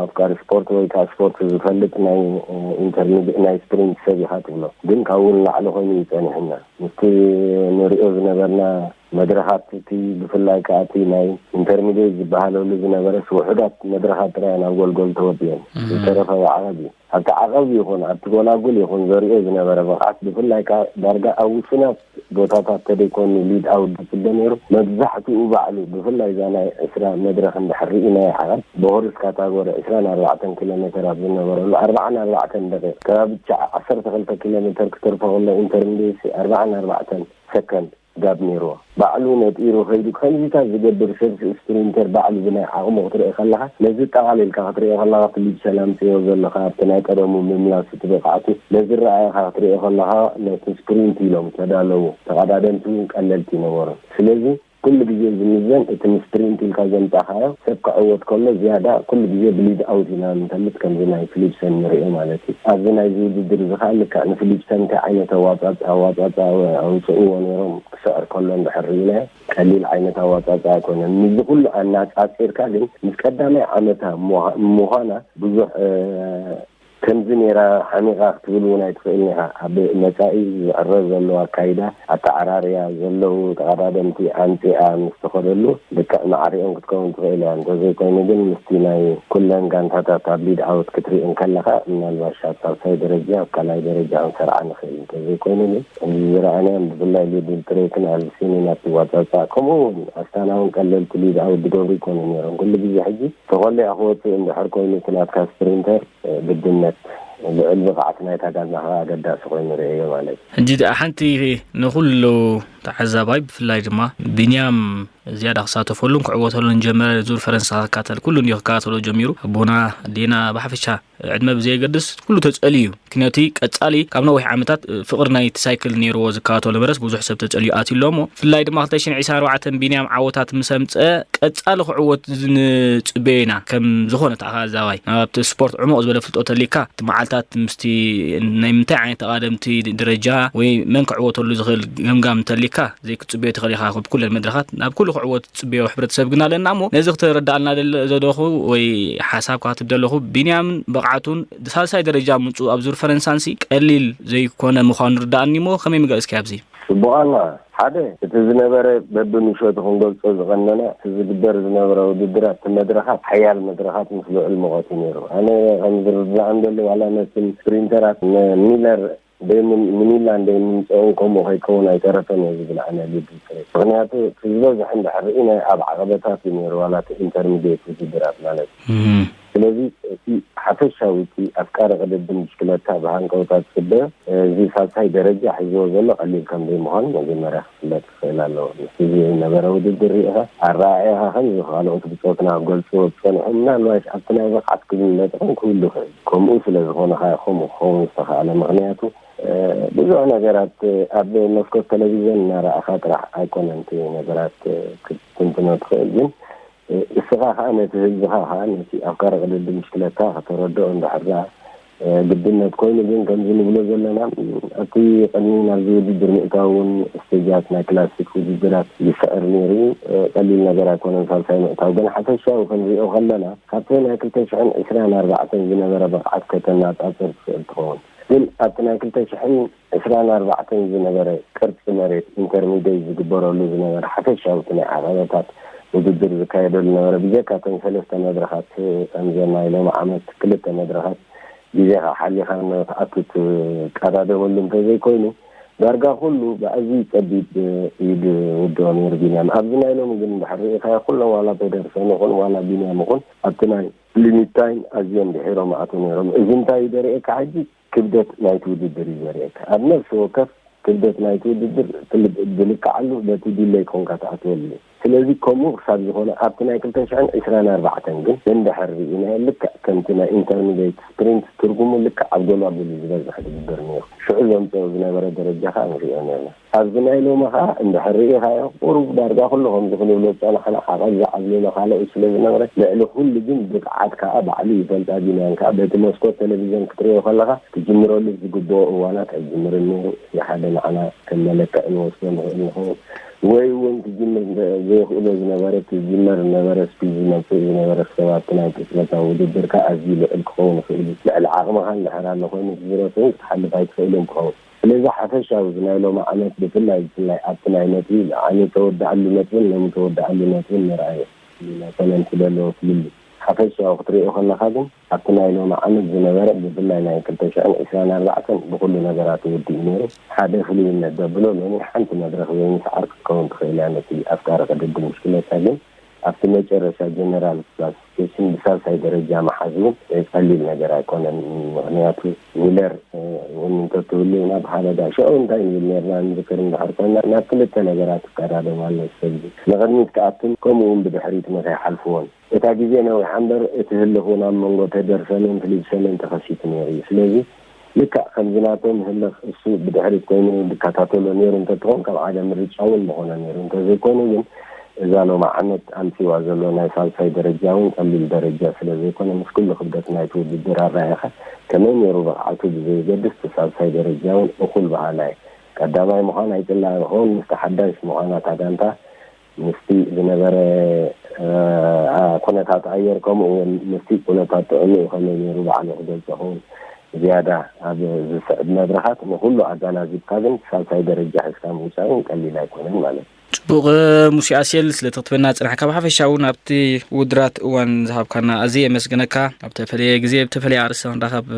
ኣፍቃሪ ስፖርት ወይ ከዓ ስፖርት ዝፈልጥ ናይ፣ እ፣ ኢንተርሚድ-፣ ናይ ስፕሪንት ሰብ ኢኻ ትብሎ። ግን ካብኡ ንላዕሊ ኮይኑ እዩ ጸኒሑና። ምስቲ ንሪኦ ዝነበርና መድረኻት እቲ ብፍላይ ከኣ እቲ ናይ ኢንተርሚዲየት ዝበሃለሉ ዝነበረስ ውሑዳት መድረኻት ጥራይ ናብ ጎልጎል ተወዲኦም ዝተረፈ ዓቐብ እዩ። ኣብቲ ዓቐብ ይኹን ኣብቲ ጎላጉል ይኹን ዘሪኦ ዝነበረ ብቕዓት ብፍላይ ከኣ ዳርጋ ኣብ ውሱናት ቦታታት ተደይኮኑ ሊድ ኣውት ዝፅበ ነይሩ። መብዛሕትኡ ባዕሉ ብፍላይ እዛ ናይ ዕስራ መድረኽ እንድሕር ርኢናዮ ዓቐብ ብሆርስ ካታጎሪ ዕስራን ኣርባዕተን ኪሎ ሜተር ኣብ ዝነበረሉ ኣርባዓን ኣርባዕተን ደቂቕ ከባቢ ትሽዓ ዓሰርተ ክልተ ኪሎ ሜተር ክተርፎ ከሎ ኢንተርሚዲየት ኣርባዓን ኣርባዕተን ሰከንድ ጋብ ነይርዎ ባዕሉ ነጢሩ ከይዱ ከምዚታት ዝገብር ሰብ ስፕሪንተር ባዕሉ ብናይ ዓቕሙ ክትርኢ ከለኻ ነዚ ጠቓሊልካ ክትርኢ ከለኻ ፍሊፕሰን ኣምፅኦ ዘለኻ ኣብቲ ናይ ቀደሙ ምምላሱ እቲ ብቕዓቱ ነዚ ረኣይኻ ክትርኢ ከለኻ ነቲ ስፕሪንት ኢሎም ተዳለዉ ተቐዳደምቲ እውን ቀለልቲ ይነበሩ ስለዚ ኩሉ ግዜ ዝምዘን እቲ ንስፕሪንት ኢልካ ዘምፃኻዮ ሰብ ክዕወት ከሎ ዝያዳ ኩሉ ግዜ ብሊድ ኣውት ኢና ንፈልጥ ከምዚ ናይ ፍሊፕሰን ንሪኦ ማለት እዩ ኣብዚ ናይዚ ውድድር እዚ ከዓ ልክዕ ንፍሊፕሰን እንታይ ዓይነት ኣዋፃፃ ኣዋፃፃ ኣውፅእዎ ነይሮም ክስዕር ከሎ እንድሕር ርኢናዮ ቀሊል ዓይነት ኣዋፃፃ ኣይኮነን። ምስዚ ኩሉ ኣናፃፂርካ ግን ምስ ቀዳማይ ዓመታ ምዃና ብዙሕ ከምዚ ነይራ ሓሚቓ ክትብል እውን ኣይትኽእልን ኢኻ። ኣብ መፃኢ ዝዕረ ዘሎ ኣካይዳ ኣተዓራርያ ዘለዉ ተቐዳደምቲ ኣምፂኣ ምስ ተኸደሉ ልክዕ ማዕሪኦም ክትከውን ትኽእል እያ። እንተዘይኮይኑ ግን ምስቲ ናይ ኩለን ጋንታታት ኣብ ሊድ ኣውት ክትርኢ እንከለኻ ምናልባሽ ኣብ ሳልሳይ ደረጃ ኣብ ካልኣይ ደረጃ ክንሰርዓ ንኽእል። እንተዘይኮይኑ ግን ከምዚ ዝረኣናዮም ብፍላይ ሊድል ትሬትን ኣልሲንን ኣብቲ ዋፃፃ ከምኡ እውን ኣስታና እውን ቀለልቲ ሊድ ኣውት ዝገብሩ ይኮኑ ነይሮም። ኩሉ ግዜ ሕጂ ተኾሊኣ ክወፅእ እንድሕር ኮይኑ እቲ ናትካ ስፕሪንተር ግድነት ልዑል ብቕዓት ናይታ ጋንታ ከዓ ኣገዳሲ ኮይኑ ርእዮ ማለት እዩ። ሕጂ ደኣ ሓንቲ ንኹሉ ተዓዛባይ ብፍላይ ድማ ቢንያም ዝያዳ ክሳተፈሉን ክዕወተሉን ጀመረ። ዙር ፈረንሳ ክካተል ኩሉ እንዲዮ ክከታተሎ ጀሚሩ ኣቦና ኣዴና ብሓፈሻ ዕድመ ብዘየገድስ ኩሉ ተጸልዩ እዩ። ምክንያቱ ቀጻሊ ካብ ነዊሕ ዓመታት ፍቕሪ ናይቲ ሳይክል ነይርዎ ዝከታተሎ ነበረስ ብዙሕ ሰብ ተጸልዩ ኣትዩ ኣሎ እሞ ብፍላይ ድማ ክልተ ሽሕን ዕስራን ኣርባዕተን ቢንያም ዓወታት ምስ ኣምጸ ቀጻሊ ክዕወት ንጽበዮ ኢና። ከም ዝኾነ ተዓዛባይ ኣብቲ ስፖርት ዕሙቕ ዝበለ ፍልጦ ተሊካ እቲ መዓልታት ምስቲ ናይ ምንታይ ዓይነት ተቓደምቲ ደረጃ ወይ መን ክዕወተሉ ዝኽእል ገምጋም እንተሊካ ዘይክትጽበዮ ትኽእል ኢኻ። ኣብ ኩለን መድረኻት ናብ ኩሉ ክዕወት ትጽበዮ ሕብረተሰብ ግን ኣለና እሞ ነዚ ክትረዳኣልና ደለ- ዘደኹ ወይ ሓሳብ ካትብ ደለኹ ቢንያምን ብቕዓቱን ሳልሳይ ደረጃ ምጹ ኣብ ዙር ፈረንሳንሲ ቀሊል ዘይኮነ ምዃኑ ርዳኣኒ እሞ ከመይ ምገልጽኪ ኣብዚ? ጽቡቓና ሓደ እቲ ዝነበረ በብምሸቱ ክንገልጾ ዝቐነና እቲ ዝግበር ዝነበረ ውድድራት እቲ መድረኻት ሓያል መድረኻት ምስ ልዑል ሙቐት እዩ ነይሩ። ኣነ ከም ዝርዳእን ዘሎ ዋላ ነቲ ስፕሪንተራት ንሚለር ደይምን ንሚላን ደይምምፅኦን ከምኡ ከይከውን ኣይተረፈን እየ ዝብል ኣነ ሊድል ትሬት ምክንያቱ እቲ ዝበዝሕ እንድሕር ርኢናዮ ኣብ ዓቐበታት እዩ ነይሩ ዋላ እቲ ኢንተርሚዲየት ውድድራት ማለት እዩ ስለዚ እቲ ሓፈሻዊ እቲ ኣፍቃሪ ቅድድም ብሽክለታ ብሃንቀውታ ዝፅበዮ እዚ ሳልሳይ ደረጃ ሒዝዎ ዘሎ ቀሊል ከም ዘይምዃኑ መጀመርያ ክፍለጥ ክኽእል ኣለዎ። ምስዚ ዝነበረ ውድድር ርኢኻ ኣረኣእያኻ ከምዚ ካልኦት ብጾትና ክገልጽዎ ዝጸንሑ ምናልባሽ ኣብቲ ናይ ብቕዓት ክብለጥ ይኹን ክህሉ ይኽእል። ከምኡ ስለ ዝኾነ ከኣ ከምኡ ክኸውን ዝተኻእለ። ምኽንያቱ ብዙሕ ነገራት ኣብ መስኮት ተለቪዥን እናረኣኻ ጥራሕ ኣይኮነን እቲ ነገራት ክትትንትኖ ትኽእል። ግን እስኻ ከኣ ነቲ ህዝብኻ ከኣ ነቲ ኣፍቃሪ ቅድድም ብሽክለታ ከተረድኦ እንድሕር ደኣ ግድነት ኮይኑ ግን ከምዚ ንብሎ ዘለና ኣብቲ ቅድሚ ናብዚ ውድድር ምእታው እውን ስቴጃት ናይ ክላሲክ ውድድራት ይስዕር ነይሩ እዩ። ቀሊል ነገር ኣይኮነን ሳልሳይ ምእታው ግን ሓፈሻዊ ክንሪኦ ከለና ካብቲ ናይ ክልተ ሽሕን ዕስራን ኣርባዕተን ዝነበረ ብቕዓት ከተነጻጽር ትኽእል ትኸውን። ግን ኣብቲ ናይ ክልተ ሽሕን ዕስራን ኣርባዕተን ዝነበረ ቅርጺ መሬት ኢንተርሚዲየት ዝግበረሉ ዝነበረ ሓፈሻዊ እቲ ናይ ዓቐበታት ውድድር ዝካየደሉ ነበረ። ብጀካ እተን ሰለስተ መድረኻት ከምዘን ናይ ሎሚ ዓመት ክልተ መድረኻት ግዜኻ ሓሊኻ ክትኣቱ ትቀዳደመሉ እንተዘይኮይኑ ዳርጋ ኩሉ ብኣዝዩ ጸቢብ ኢድ ውድኦ ነይሩ ቢንያም። ኣብዚ ናይ ሎሚ ግን እንድሕር ርኢኻዮ ኩሎም ዋላ ፔደርሰን ይኹን ዋላ ቢንያም ይኹን ኣብቲ ናይ ሊሚት ታይም ኣዝዮም ድሒሮም ኣትዩ ነይሮም። እዚ እንታይ እዩ ደርእየካ ሕጂ ክብደት ናይቲ ውድድር እዩ ዘርእየካ። ኣብ ነፍሲ ወከፍ ክብደት ናይቲ ውድድር ትል- ዝልክዓሉ በቲ ዲለይ ኮንካ ትኣትወሉ እዩ። ስለዚ ከምኡ ክሳብ ዝኾነ ኣብቲ ናይ ክልተ ሽሕን ዕስራን ኣርባዕተን ግን እንድሕር ርኢናዮ ልክዕ ከምቲ ናይ ኢንተርሚዲየት ስፕሪንት ትርጉሙ ልክዕ ኣብ ጎላጉል እዩ ዝበዝሕ ዝግበር ነይሩ። ሽዑ ዘምፅኦ ዝነበረ ደረጃ ከዓ ንሪኦ ነርና። ኣብዚ ናይ ሎሚ ከዓ እንድሕር ርኢኻዮ ቁሩብ ዳርጋ ኩሉ ከምዚ ክንብሎ ዝፀናሕና ዓቐብ ዝዓብለሎ ካልእ እዩ ስለ ዝነበረ ልዕሊ ኩሉ ግን ብቕዓት ከዓ ባዕሉ ይፈልጣ ቢንያን ከዓ በቲ መስኮት ቴሌቪዥን ክትሪኦ ከለኻ ክጅምረሉ ዝግብኦ እዋናት ኣይጅምርን ነይሩ። እዚ ሓደ ንዓና ከም መለክዒ ንወስዶ ንኽእል ንኸውን ወይ እውን ክጅምር ዘይኽእሎ ዝነበረ እቲ ዝጅመር ዝነበረ ስፒድ ዝመፅእ ዝነበረ ክሰብ ኣብቲ ናይ ቅጽበታዊ ውድድር ከዓ ኣዝዩ ልዑል ክኸውን ይኽእል እዩ። ልዕሊ ዓቕምኻ እንድሕር ኣሎ ኮይኑ እቲ ብረት እውን ክትሓልፍ ኣይትኽእልን ትኸውን። ነዚ ሓፈሻዊ ናይ ሎሚ ዓመት ብፍላይ ብፍላይ ኣብቲ ናይ ነጥቢ ዓሊ ተወዳኣሉ ነጥብን ሎም ተወዳኣሉ ነጥብን ንርኣዮ። ናይ ኮመንቲ ዘለዎ ፍልልይ ሓፈሻዊ ክትሪኦ ከለኻ ግን ኣብቲ ናይ ሎም ዓመት ዝነበረ ብፍላይ ናይ ክልተ ሽሕን ዕስራን ኣርባዕተን ብኩሉ ነገራት ውዲኡ ነይሩ። ሓደ ፍሉይነት ዘብሎ ሎሚ ሓንቲ መድረኽ ዘይምስዓር ክትከውን ትኽእል እያ ነቲ ኣፍቃሪ ቅድድም ብሽክለታ ግን ኣብቲ መጨረሻ ጀነራል ክላሲፊኬሽን ብሳልሳይ ደረጃ መሓዝ እውን ቀሊል ነገር ኣይኮነን። ምክንያቱ ሚለር እውን እንተትህሉ ናብ ሃለዳ ሽዑ እንታይ ንብል ነርና ንዝክር እንድሕር ኮይና ናብ ክልተ ነገራት ይቀዳደም ኣሎ ሰብ ንቅድሚት ክኣቱን ከምኡ እውን ብድሕሪት ንከይሓልፍዎን እታ ግዜ ነዊሓ እምበር እቲ ህልኽ እውን ኣብ መንጎ ተደርሰንን ፍሊፕሰንን ተኸሲቱ ነይሩ እዩ። ስለዚ ልክዕ ከምዚ ናቶም ህልኽ እሱ ብድሕሪት ኮይኑ ዝከታተሎ ነይሩ እንተትኾን ካብ ዓደ ምርጫ እውን ምኾነ ነይሩ። እንተዘይኮይኑ ግን እዛ ሎሚ ዓመት ኣምፂዋ ዘሎ ናይ ሳልሳይ ደረጃ እውን ቀሊል ደረጃ ስለ ዘይኮነ ምስ ኩሉ ክብደት ናይቲ ውድድር ኣረኣየኸ ከመይ ነይሩ ብቕዓቱ ብዘይገድስ እቲ ሳልሳይ ደረጃ እውን እኹል በሃላይ ቀዳማይ ምዃን ኣይፅላእ ይኸውን ምስቲ ሓዳሽ ምዃናት ኣጋንታ ምስቲ ዝነበረ ኩነታት ኣየር ከምኡ እውን ምስቲ ኩነታት ጥዕንኡ ከመይ ነይሩ ባዕሉ ክገልፆ ክውን ዝያዳ ኣብ ዝስዕብ መድረኻት ንኩሉ ኣጋናዚብካ ግን ሳልሳይ ደረጃ ሒዝካ ምውፃእ እውን ቀሊል ኣይኮነን ማለት እዩ። ጽቡቕ። ሙሴ ኣሴል፣ ስለ ትኽትበና ጽናሕካ ብሓፈሻ እውን ኣብቲ ውድራት እዋን ዝሃብካና ኣዝየ የመስግነካ። ኣብ ተፈለየ ግዜ ብተፈለየ ኣርእስቲ ክንራኸብ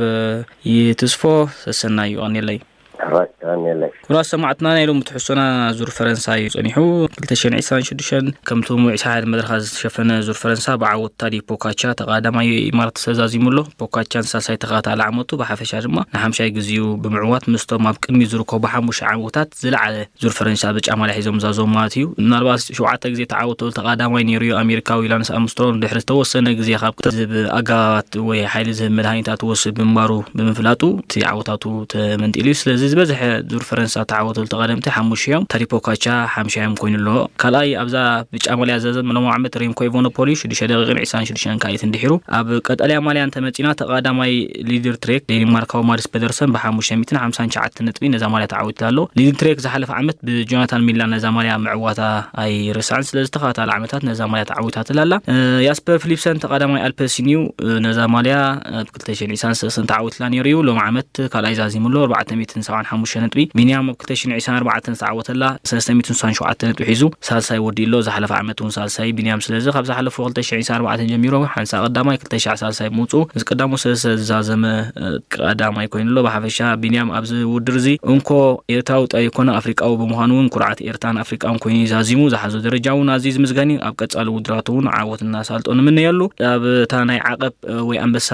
ይትስፎ። ሰሰናዩ። ቀኒለይ። ሕራይ ቀኒለይ። ክቡራት ሰማዕትና ናይ ሎሚ ትሕዝቶና ዙር ፈረንሳ እዩ ጸኒሑ። ክልተ ሽሕን ዕስራን ሽዱሽተን ከምቲ ሙሉእ ዕስራ ሓደ መድረኻ ዝተሸፈነ ዙር ፈረንሳ ብዓወት ታዲ ፖካቻ ተቐዳዳማይ ኢማራት ተዛዚሙ ኣሎ። ፖካቻ ንሳልሳይ ተኸታታሊ ዓመቱ ብሓፈሻ ድማ ንሓምሻይ ግዜኡ ብምዕዋት ምስቶም ኣብ ቅድሚት ዝርከቡ ሓሙሽተ ዓወታት ዝለዓለ ዙር ፈረንሳ ብጫ ማልያ ሒዞም ዛዞም ማለት እዩ። ምናልባት ሸውዓተ ግዜ ተዓወተሉ ተቐዳማይ ነይሩ እዩ ኣሜሪካዊ ላንስ ኣርምስትሮንግ ድሕሪ ዝተወሰነ ግዜ ካብ ዝህብ ኣጋባባት ወይ ሓይሊ ዝህብ መድሃኒታት ወስድ ብምንባሩ ብምፍላጡ እቲ ዓወታቱ ተመንጢሉ እዩ። ስለዚ ዝበዝሐ ዙር ፈረንሳ ተዓወተሉ ተቐደምቲ ሓሙሽ እዮም። ታዲፖካቻ ሓምሻዮም ኮይኑ ኣሎ። ካልኣይ ኣብዛ ብጫ ማልያ ዘዘም ሎም ዓመት ሬምኮ ኢቮኖፖሊ ሽዱሽተ ደቂቕን ዕስራን ሽዱሽተን ካይት እንድሒሩ ኣብ ቀጠልያ ማልያ እንተመጺና ተቐዳማይ ሊድር ትሬክ ዴኒማርካዊ ማሪስ ፔደርሰን ብሓሙሽተ ሚእትን ሓምሳን ትሽዓተን ነጥቢ ነዛ ማልያ ተዓዊቱ ኣሎ። ሊድር ትሬክ ዝሓለፈ ዓመት ብጆናታን ሚላን ነዛ ማልያ ምዕዋታ ኣይርሳዕን። ስለዚ ተኸታታሊ ዓመታት ነዛ ማልያ ተዓዊታትላ ኣላ። ያስፐር ፊሊፕሰን ተቐዳማይ ኣልፐሲን እዩ። ነዛ ማልያ ኣብ ክልተ ሽሕን ዕስራን ሰለስተን ተዓዊትላ ነይሩ እዩ። ሎም ዓመት ካልኣይ ዛዚሙ ኣሎ ኣርባዕተ ሚእትን ሰብዓን ሓሙሽተ ነጥቢ። ቢንያም ኣብ ክልተ ሽሕን ዕስራን ኣርባዕተን ዝተዓወተላ ሰለስተ ሚእትን ስሳን ሸውዓተ ነጥቢ ሒዙ ሳልሳይ ወዲኡ ኣሎ። ዝሓለፈ ዓመት እውን ሳልሳይ ቢንያም። ስለዚ ካብ ዝሓለፉ ክልተ ሽሕን ዕስራን ኣርባዕተን ጀሚሩ ሓንሳእ ቀዳማይ ክልተ ሽሕን ሳልሳይ ምውፅኡ እዚ ቀዳሙ ሰለስተ ዝዛዘመ ቀዳማይ ኮይኑ ኣሎ። ብሓፈሻ ቢንያም ኣብዚ ውድድር እዚ እንኮ ኤርትራዊ ጥራይ ይኮነ ኣፍሪቃዊ ብምዃኑ እውን ኩርዓት ኤርትራን ኣፍሪቃን ኮይኑ እዩ ዛዚሙ። ዝሓዞ ደረጃ እውን ኣዝዩ ዝምስገን እዩ። ኣብ ቀጻሊ ውድድራቱ እውን ዓወት እናሳልጦ ንምነየሉ። ኣብ እታ ናይ ዓቐብ ወይ ኣንበሳ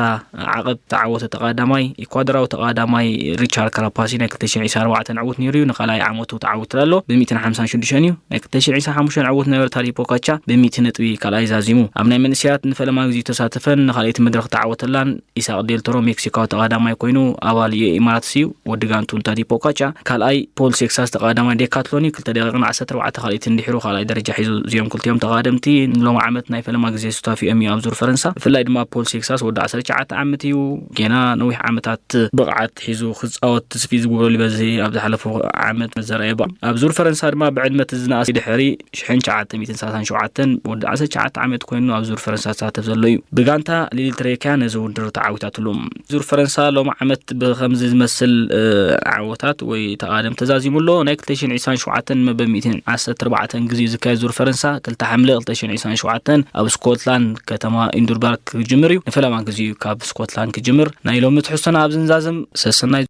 ዓቐብ ተዓወተ ተቐዳማይ ኢኳዶራዊ ተቐዳማይ ሪቻርድ ካራፓሲ ናይ ክልተ ሽሕን ዕስራን ኣርባዕተን ዕውት ነይሩ እዩ። ንኻልኣይ ዓመቱ ተዓዊቱ ኣሎ ብሚእትን ሓምሳን ሽዱሽተን እዩ። ናይ ክልተ ሽሕን ዕስራን ሓሙሽተን ዕውት ነበረ ታዲ ፖካቻ ብሚእቲ ነጥቢ ካልኣይ ዛዚሙ። ኣብ ናይ መንእሰያት ንፈለማ ግዜ ተሳተፈን ንኻልኣይቲ መድረኽ ተዓወተላን ኢሳቅ ዴልቶሮ ሜክሲካዊ ተቐዳማይ ኮይኑ ኣባል የኢማራትስ እዩ። ወዲ ጋንቱን ታዲ ፖካቻ ካልኣይ ፖል ሴክሳስ ተቐዳማይ ዴካትሎን እዩ። ክልተ ደቂቕን ዓሰርተ ኣርባዕተ ካልኢት እንድሕሩ ካልኣይ ደረጃ ሒዙ እዚኦም ክልቲኦም ተቐዳደምቲ ንሎም ዓመት ናይ ፈለማ ግዜ ሱታፊኦም እዩ ኣብ ዙር ፈረንሳ። ብፍላይ ድማ ፖል ሴክሳስ ወዲ ዓሰርተ ትሽዓተ ዓመት እዩ። ጌና ነዊሕ ዓመታት ብቕዓት ሒዙ ክፃወት ትስፊ ዝግበረሉ ይበዝሕ ኣብ ዝሓለፉ ዓመት ዘርኣየ ብቕዓት ኣብ ዙር ፈረንሳ ድማ ብዕድመ እቲ ዝነኣስ ድሕሪ ሽሕን ትሽዓተ ሚእትን ሰላሳን ሸውዓተን ወዲ ዓሰርተ ትሽዓተ ዓመት ኮይኑ ኣብ ዙር ፈረንሳ ዝሳተፍ ዘሎ እዩ። ብጋንታ ሊል ትሬክያ ነዚ ውድድር ተዓዊታትሉ። ዙር ፈረንሳ ሎም ዓመት ብከምዚ ዝመስል ዓወታት ወይ ተቓደም ተዛዚሙ ኣሎ። ናይ ክልተ ሽሕን ዕስራን ሸውዓተን መበል ሚእትን ዓሰርተ ኣርባዕተን ግዜ ዝካየድ ዙር ፈረንሳ ክልተ ሓምለ ክልተ ሽሕን ዕስራን ሸውዓተን ኣብ ስኮትላንድ ከተማ ኢንዱርባርክ ክጅምር እዩ። ንፈለማ ግዜ እዩ ካብ ስኮትላንድ ክጅምር። ናይ ሎሚ ትሕዝቶና ኣብዚ ንዛዝም። ሰሰናይ።